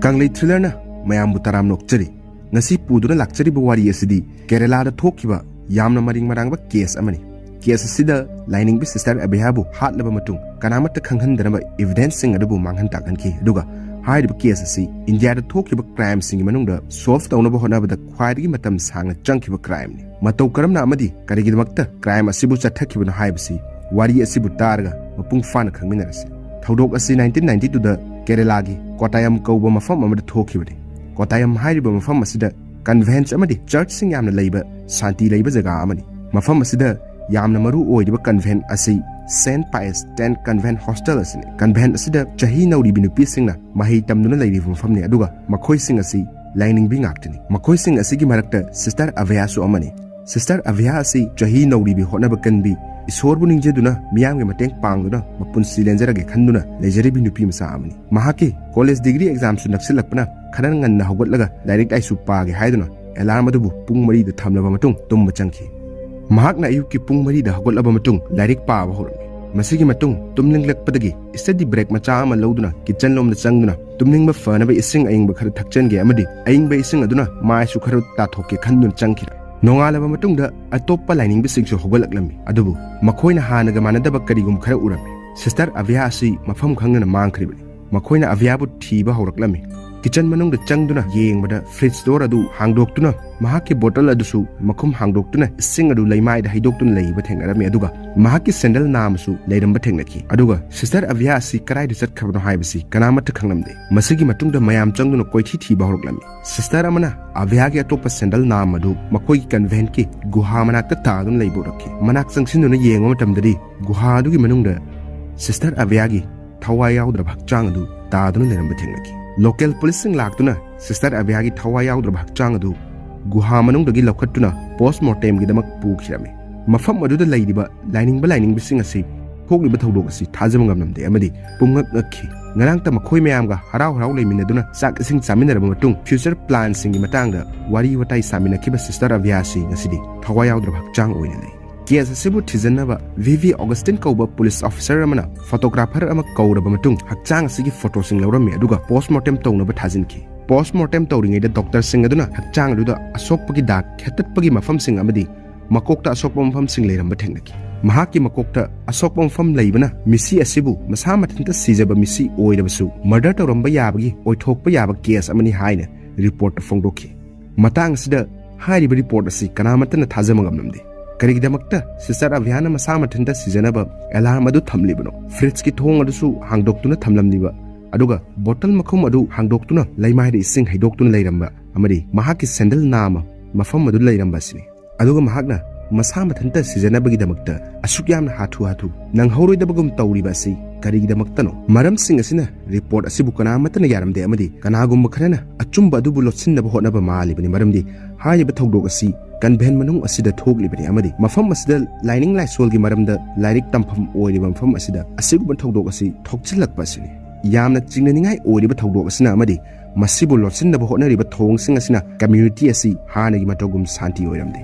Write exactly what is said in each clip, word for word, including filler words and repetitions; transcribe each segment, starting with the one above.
ꯀꯪꯂꯩ ꯊ꯭ꯔꯤꯂꯔꯅ ꯃꯌꯥꯝꯕꯨ ꯇꯔꯥꯝꯅ ꯑꯣꯛꯆꯔꯤ꯫ ꯉꯁꯤ ꯄꯨꯗꯨꯅ ꯂꯥꯛꯆꯔꯤꯕ ꯋꯥꯔꯤ ꯑꯁꯤꯗꯤ ꯀꯦꯔꯦꯂꯥꯗ ꯊꯣꯛꯈꯤꯕ ꯌꯥꯝꯅ ꯃꯔꯤꯡ ꯃꯔꯥꯡꯕ ꯀꯦꯁ ꯑꯃꯅꯤ꯫ ꯀꯦꯁ ꯑꯁꯤꯗ ꯂꯥꯏꯅꯤꯡꯕꯤ ꯁꯤꯁꯇꯔ ꯑꯕꯤꯍꯥꯕꯨ ꯍꯥꯠꯂꯕ ꯃꯇꯨꯡ ꯀꯅꯥꯃꯠꯇ ꯈꯪꯍꯟꯗꯅꯕ ꯏꯚꯤꯗꯦꯟꯁꯁꯤꯡ ꯑꯗꯨꯕꯨ ꯃꯥꯡꯍꯟ ꯇꯥꯛꯍꯟꯈꯤ꯫ ꯑꯗꯨꯒ ꯍꯥꯏꯔꯤꯕ ꯀꯦꯁ ꯑꯁꯤ ꯏꯟꯗꯤꯌꯥꯗ ꯊꯣꯛꯈꯤꯕ ꯀ꯭ꯔꯥꯏꯝꯁꯤꯡꯒꯤ ꯃꯅꯨꯡꯗ ꯁꯣꯜꯚ ꯇꯧꯅꯕ ꯍꯣꯠꯅꯕꯗ ꯈ꯭ꯋꯥꯏꯗꯒꯤ ꯃꯇꯝ ꯁꯥꯡꯅ ꯆꯪꯈꯤꯕ ꯀ꯭ꯔꯥꯏꯝꯅꯤ꯫ ꯃꯇꯧ ꯀꯔꯝꯅ ꯑꯃꯗꯤ ꯀꯔꯤꯒꯤꯗꯃꯛꯇ ꯀ꯭ꯔꯥꯏꯝ ꯑꯁꯤꯕꯨ ꯆꯠꯊꯈꯤꯕꯅꯣ ꯍꯥꯏꯕꯁꯤ ꯋꯥꯔꯤ ꯑꯁꯤꯕꯨ ꯇꯥꯔꯒ ꯃꯄꯨꯡ ꯐꯥꯅ ꯈꯪꯃꯤꯟꯅꯔꯁꯤ꯫ ꯊꯧꯗꯣꯛ ꯑꯁꯤ ꯅꯥꯏꯟꯇꯤꯟ ꯅꯥꯏꯟꯇꯤ ꯇꯨꯗ ꯀꯦꯔꯦꯂꯥꯒꯤ ꯀꯣꯇꯥꯌꯝ ꯀꯧꯕ ꯃꯐꯝ ꯑꯃꯗ ꯊꯣꯛꯈꯤꯕꯅꯤ꯫ ꯀꯣꯇꯥꯌꯝ ꯍꯥꯏꯔꯤꯕ ꯃꯐꯝ ꯑꯁꯤꯗ ꯀꯟꯚꯦꯟꯠ ꯑꯃꯗꯤ ꯆꯔꯆꯁꯤꯡ ꯌꯥꯝꯅ ꯂꯩꯕ ꯁꯥꯟꯇꯤ ꯂꯩꯕ ꯖꯒꯥ ꯑꯃꯅꯤ꯫ ꯃꯐꯝ ꯑꯁꯤꯗ ꯌꯥꯝꯅ ꯃꯔꯨ ꯑꯣꯏꯔꯤꯕ ꯀꯟꯚꯦꯟꯠ ꯑꯁꯤ ꯁꯦꯟꯠ ꯄꯥꯏꯁ ꯇꯦꯟ ꯀꯟꯚꯦꯟꯠ ꯍꯣꯁꯇꯦꯜ ꯑꯁꯤꯅꯤ꯫ ꯀꯟꯚꯦꯟꯠ ꯑꯁꯤꯗ ꯆꯍꯤ ꯅꯧꯔꯤꯕꯤ ꯅꯨꯄꯤꯁꯤꯡꯅ ꯃꯍꯩ ꯇꯝꯗꯨꯅ ꯂꯩꯔꯤꯕ ꯃꯐꯝꯅꯤ, ꯑꯗꯨꯒ ꯃꯈꯣꯏꯁꯤꯡ ꯑꯁꯤ ꯂꯥꯏꯅꯤꯡꯕꯤ ꯉꯥꯛꯇꯅꯤ꯫ ꯃꯈꯣꯏꯁꯤꯡ ꯑꯁꯤꯒꯤ ꯃꯔꯛꯇ ꯁꯤꯁꯇꯔ ꯑꯚꯌꯥꯁꯨ ꯑꯃꯅꯤ꯫ ꯁꯤꯁꯇꯔ ꯑꯚꯌꯥ ꯑꯁꯤ ꯆꯍꯤ ꯅꯧꯔꯤꯕꯤ, ꯍꯣꯠꯅꯕ ꯀꯟꯕꯤ, ꯏꯁꯣꯔꯕꯨ ꯅꯤꯡꯖꯗꯨꯅ ꯃꯤꯌꯥꯝꯒꯤ ꯃꯇꯦꯡ ꯄꯥꯡꯗꯨꯅ ꯃꯄꯨꯟꯁꯤ ꯂꯦꯟꯖꯔꯒꯦ ꯈꯟꯗꯨꯅ ꯂꯩꯖꯔꯤꯕꯤ ꯅꯨꯄꯤ ꯃꯆꯥ ꯑꯃꯅꯤ꯫ ꯃꯍꯥꯛꯀꯤ ꯀꯣꯂꯦꯖ ꯗꯤꯒ꯭ꯔꯤ ꯑꯦꯛꯖꯥꯝꯁꯨ ꯅꯛꯁꯤꯜꯂꯛꯄꯅ ꯈꯔ ꯉꯟꯅ ꯍꯧꯒꯠꯂꯒ ꯂꯥꯏꯔꯤꯛ ꯂꯥꯏꯁꯨ ꯄꯥꯒꯦ ꯍꯥꯏꯗꯨꯅ ꯑꯦꯂꯥꯔꯝ ꯑꯗꯨꯕꯨ ꯄꯨꯡ ꯃꯔꯤꯗ ꯊꯝꯂꯕ ꯃꯇꯨꯡ ꯇꯨꯝꯕ ꯆꯪꯈꯤ꯫ ꯃꯍꯥꯛꯅ ꯑꯌꯨꯛꯀꯤ ꯄꯨꯡ ꯃꯔꯤꯗ ꯍꯧꯒꯠꯂꯕ ꯃꯇꯨꯡ ꯂꯥꯏꯔꯤꯛ ꯄꯥꯕ ꯍꯧꯔꯝꯃꯤ꯫ ꯃꯁꯤꯒꯤ ꯃꯇꯨꯡ ꯇꯨꯝꯅꯤꯡꯂꯛꯄꯗꯒꯤ ꯁ꯭ꯇꯗꯤ ꯕ꯭ꯔꯦꯛ ꯃꯆꯥ ꯑꯃ ꯂꯧꯗꯨꯅ ꯀꯤꯠꯆꯟ ꯂꯣꯝꯗ ꯆꯪꯗꯨꯅ ꯇꯨꯝꯅꯤꯡꯕ ꯐꯅꯕ ꯏꯁꯤꯡ ꯑꯏꯪꯕ ꯈꯔ ꯊꯛꯆꯟꯒꯦ ꯑꯃꯗꯤ ꯑꯏꯪꯕ ꯏꯁꯤꯡ ꯑꯗꯨꯅ ꯃꯥꯏꯁꯨ ꯈꯔ ꯇꯥꯊꯣꯛꯀꯦ ꯈꯟꯗꯨꯅ ꯆꯪꯈꯤꯔꯦ꯫ ꯅꯣꯡꯉꯥꯜꯂꯕ ꯃꯇꯨꯡꯗ ꯑꯇꯣꯞꯄ ꯂꯥꯏꯅꯤꯡꯕꯁꯤꯡꯁꯨ ꯍꯧꯒꯠꯂꯛꯂꯝꯃꯤ, ꯑꯗꯨꯕꯨ ꯃꯈꯣꯏꯅ ꯍꯥꯟꯅꯒ ꯃꯥꯟꯅꯗꯕ ꯀꯔꯤꯒꯨꯝ ꯈꯔ ꯎꯔꯝꯃꯤ꯫ ꯁꯤꯁꯇꯔ ꯑꯚꯌꯥ ꯑꯁꯤ ꯃꯐꯝ ꯈꯪꯗꯅ ꯃꯥꯡꯈ꯭ꯔꯤꯕꯅꯤ꯫ ꯃꯈꯣꯏꯅ ꯑꯚꯌꯥꯕꯨ ꯊꯤꯕ ꯍꯧꯔꯛꯂꯝꯃꯤ꯫ ꯀꯤꯆꯟ ꯃꯅꯨꯡꯗ ꯆꯪꯗꯨꯅ ꯌꯦꯡꯕꯗ ꯐ꯭ꯔꯤꯖ ꯗꯣꯔ ꯑꯗꯨ ꯍꯥꯡꯗꯣꯛꯇꯨꯅ ꯃꯍꯥꯛꯀꯤ ꯕꯣꯇꯜ ꯑꯗꯨꯁꯨ ꯃꯈꯨꯝ ꯍꯥꯡꯗꯣꯛꯇꯨꯅ ꯏꯁꯤꯡ ꯑꯗꯨ ꯂꯩꯃꯥꯏꯗ ꯍꯩꯗꯣꯛꯇꯨꯅ ꯂꯩꯕ ꯊꯦꯡꯅꯔꯝꯃꯤ, ꯑꯗꯨꯒ ꯃꯍꯥꯛꯀꯤ ꯁꯦꯟꯗꯜ ꯅꯥꯝꯃꯁꯨ ꯂꯩꯔꯝꯕ ꯊꯦꯡꯅꯈꯤ꯫ ꯑꯗꯨꯒ ꯁꯤꯁꯇꯔ ꯑꯚꯌꯥ ꯑꯁꯤ ꯀꯗꯥꯏꯗ ꯆꯠꯈ꯭ꯔꯕꯅꯣ ꯍꯥꯏꯕꯁꯤ ꯀꯅꯥꯃꯠꯇ ꯈꯪꯂꯝꯗꯦ꯫ ꯃꯁꯤꯒꯤ ꯃꯇꯨꯡꯗ ꯃꯌꯥꯝ ꯆꯪꯗꯨꯅ ꯀꯣꯏꯊꯤ ꯊꯤꯕ ꯍꯧꯔꯛꯂꯝꯃꯤ꯫ ꯁꯤꯁꯇꯔ ꯑꯃꯅ ꯑꯚꯌꯥꯒꯤ ꯑꯇꯣꯞꯄ ꯁꯦꯟꯗꯜ ꯅꯥꯝꯃ ꯑꯗꯨ ꯃꯈꯣꯏꯒꯤ ꯀꯟꯚꯦꯟꯠꯀꯤ ꯒꯨꯍꯥ ꯃꯅꯥꯛꯇ ꯇꯥꯗꯨꯅ ꯂꯩꯕ ꯎꯔꯛꯈꯤ꯫ ꯃꯅꯥꯛ ꯆꯪꯁꯤꯟꯗꯨꯅ ꯌꯦꯡꯕ ꯃꯇꯝꯗꯗꯤ ꯒꯨꯍꯥ ꯑꯗꯨꯒꯤ ꯃꯅꯨꯡꯗ ꯁꯤꯁꯇꯔ ꯑꯚꯌꯥꯒꯤ ꯊꯋꯥꯏ ꯌꯥꯎꯗ꯭ꯔꯕ ꯍꯛꯆꯥꯡ ꯑꯗꯨ ꯇꯥꯗꯨꯅ ꯂꯩꯔꯝꯕ ꯊꯦꯡꯅꯈꯤ꯫ ꯂꯣꯀꯦꯜ ꯄꯨꯂꯤꯁꯁꯤꯡ ꯂꯥꯛꯇꯨꯅ ꯁꯤꯁꯇꯔ ꯑꯚꯌꯥꯒꯤ ꯊꯋꯥꯏ ꯌꯥꯎꯗ꯭ꯔꯕ ꯍꯛꯆꯥꯡ ꯑꯗꯨ ꯒꯨꯍꯥ ꯃꯅꯨꯡꯗꯒꯤ ꯂꯧꯈꯠꯇꯨꯅ ꯄꯣꯁꯃꯣꯔꯇꯦꯝꯒꯤꯗꯃꯛ ꯄꯨꯈꯤꯔꯝꯃꯤ꯫ ꯃꯐꯝ ꯑꯗꯨꯗ ꯂꯩꯔꯤꯕ ꯂꯥꯏꯅꯤꯡꯕ ꯂꯥꯏꯅꯤꯡꯕꯤꯁꯤꯡ ꯑꯁꯤ ꯊꯣꯛꯂꯤꯕ ꯊꯧꯗꯣꯛ ꯑꯁꯤ ꯊꯥꯖꯕ ꯉꯝꯂꯝꯗꯦ ꯑꯃꯗꯤ ꯄꯨꯡꯉꯛ ꯉꯛꯈꯤ꯫ ꯉꯔꯥꯡꯇ ꯃꯈꯣꯏ ꯃꯌꯥꯝꯒ ꯍꯔꯥꯎ ꯍꯔꯥꯎ ꯂꯩꯃꯤꯟꯅꯗꯨꯅ ꯆꯥꯛ ꯏꯁꯤꯡ ꯆꯥꯃꯤꯟꯅꯔꯕ ꯃꯇꯨꯡ ꯐ꯭ꯌꯨꯆꯔ ꯄ꯭ꯂꯥꯟꯁꯤꯡꯒꯤ ꯃꯇꯥꯡꯗ ꯋꯥꯔꯤ ꯋꯥꯇꯥꯏ ꯁꯥꯃꯤꯟꯅꯈꯤꯕ ꯁꯤꯁꯇꯔ ꯑꯚꯌꯥ ꯑꯁꯤ ꯉꯁꯤꯗꯤ ꯊꯋꯥꯏ ꯌꯥꯎꯗ꯭ꯔꯕ ꯍꯛꯆꯥꯡ ꯑꯣꯏꯅ ꯂꯩ꯫ ꯀꯦꯁ ꯑꯁꯤꯕꯨ ꯊꯤꯖꯤꯟꯅꯕ ꯚꯤ ꯚꯤ ꯑꯣꯒꯁꯇꯤꯟ ꯀꯧꯕ ꯄꯨꯂꯤꯁ ꯑꯣꯐꯤꯁꯔ ꯑꯃꯅ ꯐꯣꯇꯣꯒ꯭ꯔꯥꯐꯔ ꯑꯃ ꯀꯧꯔꯕ ꯃꯇꯨꯡ ꯍꯛꯆꯥꯡ ꯑꯁꯤꯒꯤ ꯐꯣꯇꯣꯁꯤꯡ ꯂꯧꯔꯝꯃꯤ, ꯑꯗꯨꯒ ꯄꯣꯁꯃꯣꯔꯇꯦꯝ ꯇꯧꯅꯕ ꯊꯥꯖꯤꯟꯈꯤ꯫ ꯄꯣꯁꯃꯣꯔꯇꯦꯝ ꯇꯧꯔꯤꯉꯩꯗ ꯗꯣꯛꯇꯔꯁꯤꯡ ꯑꯗꯨꯅ ꯍꯛꯆꯥꯡ ꯑꯗꯨꯗ ꯑꯁꯣꯛꯄꯒꯤ ꯗꯥꯛ ꯈꯦꯠꯇꯠꯄꯒꯤ ꯃꯐꯝꯁꯤꯡ ꯑꯃꯗꯤ ꯃꯀꯣꯛꯇ ꯑꯁꯣꯛꯄ ꯃꯐꯝꯁꯤꯡ ꯂꯩꯔꯝꯕ ꯊꯦꯡꯅꯈꯤ꯫ ꯃꯍꯥꯛꯀꯤ ꯃꯀꯣꯛꯇ ꯑꯁꯣꯛꯄ ꯃꯐꯝ ꯂꯩꯕꯅ ꯃꯤꯁꯤ ꯑꯁꯤꯕꯨ ꯃꯁꯥ ꯃꯊꯟꯇ ꯁꯤꯖꯕ ꯃꯤꯁꯤ ꯑꯣꯏꯔꯕꯁꯨ ꯃꯔꯗꯔ ꯇꯧꯔꯝꯕ ꯌꯥꯕꯒꯤ ꯑꯣꯏꯊꯣꯛꯄ ꯌꯥꯕ ꯀꯦꯁ ꯑꯃꯅꯤ ꯍꯥꯏꯅ ꯔꯤꯄꯣꯔꯠꯇ ꯐꯣꯡꯗꯣꯛꯈꯤ꯫ ꯃꯇꯥꯡ ꯑꯁꯤꯗ ꯍꯥꯏꯔꯤꯕ ꯔꯤꯄꯣꯔꯠ ꯑꯁꯤ ꯀꯅꯥꯃꯠꯇꯅ ꯊꯥꯖꯕ ꯉꯝꯂꯝꯗꯦ꯫ ꯀꯔꯤꯒꯤꯗꯃꯛꯇ ꯁꯤꯁꯇꯔ ꯑꯚꯤꯌꯥꯅ ꯃꯁꯥ ꯃꯊꯟꯇ ꯁꯤꯖꯅꯕ ꯑꯦꯂꯥꯔꯝ ꯑꯗꯨ ꯊꯝꯂꯤꯕꯅꯣ? ꯐ꯭ꯔꯤꯖꯀꯤ ꯊꯣꯡ ꯑꯗꯨꯁꯨ ꯍꯥꯡꯗꯣꯛꯇꯨꯅ ꯊꯝꯂꯝꯂꯤꯕ, ꯑꯗꯨꯒ ꯕꯣꯇꯜ ꯃꯈꯨꯝ ꯑꯗꯨ ꯍꯥꯡꯗꯣꯛꯇꯨꯅ ꯂꯩꯃꯥꯏꯗ ꯏꯁꯤꯡ ꯍꯩꯗꯣꯛꯇꯨꯅ ꯂꯩꯔꯝꯕ ꯑꯃꯗꯤ ꯃꯍꯥꯛꯀꯤ ꯁꯦꯟꯗꯜ ꯅꯥꯝꯃ ꯃꯐꯝ ꯑꯗꯨ ꯂꯩꯔꯝꯕ ꯑꯁꯤꯅꯤ꯫ ꯑꯗꯨꯒ ꯃꯍꯥꯛꯅ ꯃꯁꯥ ꯃꯊꯟꯇ ꯁꯤꯖꯅꯕꯒꯤꯗꯃꯛꯇ ꯑꯁꯨꯛ ꯌꯥꯝꯅ ꯍꯥꯊꯨ ꯍꯥꯊꯨ ꯅꯪꯍꯧꯔꯣꯏꯗꯕꯒꯨꯝ ꯇꯧꯔꯤꯕ ꯑꯁꯤ ꯀꯔꯤꯒꯤꯗꯃꯛꯇꯅꯣ? ꯃꯔꯝꯁꯤꯡ ꯑꯁꯤꯅ ꯔꯤꯄꯣꯔꯠ ꯑꯁꯤꯕꯨ ꯀꯅꯥꯃꯠꯇꯅ ꯌꯥꯔꯝꯗꯦ, ꯑꯃꯗꯤ ꯀꯅꯥꯒꯨꯝꯕ ꯈꯔꯅ ꯑꯆꯨꯝꯕ ꯑꯗꯨꯕꯨ ꯂꯣꯠꯁꯤꯟꯅꯕ ꯍꯣꯠꯅꯕ ꯃꯥꯜꯂꯤꯕꯅꯤ, ꯃꯔꯝꯗꯤ ꯍꯥꯏꯔꯤꯕ ꯊꯧꯗꯣꯛ ꯑꯁꯤ ꯀꯟꯚꯦꯟ ꯃꯅꯨꯡ ꯑꯁꯤꯗ ꯊꯣꯛꯂꯤꯕꯅꯤ ꯑꯃꯗꯤ ꯃꯐꯝ ꯑꯁꯤꯗ ꯂꯥꯏꯅꯤꯡ ꯂꯥꯏꯁꯣꯜꯒꯤ ꯃꯔꯝꯗ ꯂꯥꯏꯔꯤꯛ ꯇꯝꯐꯝ ꯑꯣꯏꯔꯤꯕ ꯃꯐꯝ ꯑꯁꯤꯗ ꯑꯁꯤꯒꯨꯝꯕ ꯊꯧꯗꯣꯛ ꯑꯁꯤ ꯊꯣꯛꯆꯤꯜꯂꯛꯄ ꯑꯁꯤꯅꯤ꯫ ꯌꯥꯝꯅ ꯆꯤꯡꯅꯅꯤꯡꯉꯥꯏ ꯑꯣꯏꯔꯤꯕ ꯊꯧꯗꯣꯛ ꯑꯁꯤꯅ ꯑꯃꯗꯤ ꯃꯁꯤꯕꯨ ꯂꯣꯠꯁꯤꯟꯅꯕ ꯍꯣꯠꯅꯔꯤꯕ ꯊꯧꯑꯣꯡꯁꯤꯡ ꯑꯁꯤꯅ ꯀꯝꯃ꯭ꯌꯨꯅꯤꯇꯤ ꯑꯁꯤ ꯍꯥꯟꯅꯒꯤ ꯃꯇꯧꯒꯨꯝ ꯁꯥꯟꯇꯤ ꯑꯣꯏꯔꯝꯗꯦ꯫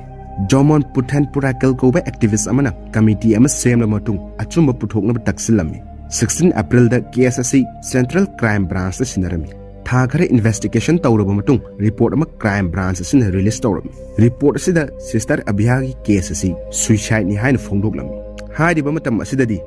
ꯖꯣꯃꯣꯟ ꯄꯨꯊꯦꯟ ꯄꯨꯔꯥꯀꯦꯜ ꯀꯧꯕ ꯑꯦꯛꯇꯤꯚꯤꯁ ꯑꯃꯅ ꯀꯃꯤꯇꯤ ꯑꯃ ꯁꯦꯝꯂꯕ ꯃꯇꯨꯡ ꯑꯆꯨꯝꯕ ꯄꯨꯊꯣꯛꯅꯕ ꯇꯛꯁꯤꯜꯂꯝꯃꯤ꯫ ꯁꯤꯛꯁꯇꯤꯟ ꯑꯦꯄ꯭ꯔꯤꯜꯗ ꯀꯦꯁ ꯑꯁꯤ ꯁꯦꯟꯇ꯭ꯔꯦꯜ ꯀ꯭ꯔꯥꯏꯝ ꯕ꯭ꯔꯥꯟꯁꯇ ꯁꯤꯟꯅꯔꯝꯃꯤ꯫ ꯊꯥ ꯈꯔ ꯏꯟꯚꯦꯁꯇꯤꯒꯦꯁꯟ ꯇꯧꯔꯕ ꯃꯇꯨꯡ ꯔꯤꯄꯣꯔꯠ ꯑꯃ ꯀ꯭ꯔꯥꯏꯝ ꯕ꯭ꯔꯥꯟꯁ ꯑꯁꯤꯅ ꯔꯤꯂꯤꯁ ꯇꯧꯔꯝꯃꯤ꯫ ꯔꯤꯄꯣꯔꯠ ꯑꯁꯤꯗ ꯁꯤꯁꯇꯔ ꯑꯕꯤꯌꯥꯒꯤ ꯀꯦꯁ ꯑꯁꯤ ꯁꯨꯏꯁꯥꯏꯗꯅꯤ ꯍꯥꯏꯅ ꯐꯣꯡꯗꯣꯛꯂꯝꯃꯤ꯫ ꯍꯥꯏꯔꯤꯕ ꯃꯇꯝ ꯑꯁꯤꯗꯗꯤ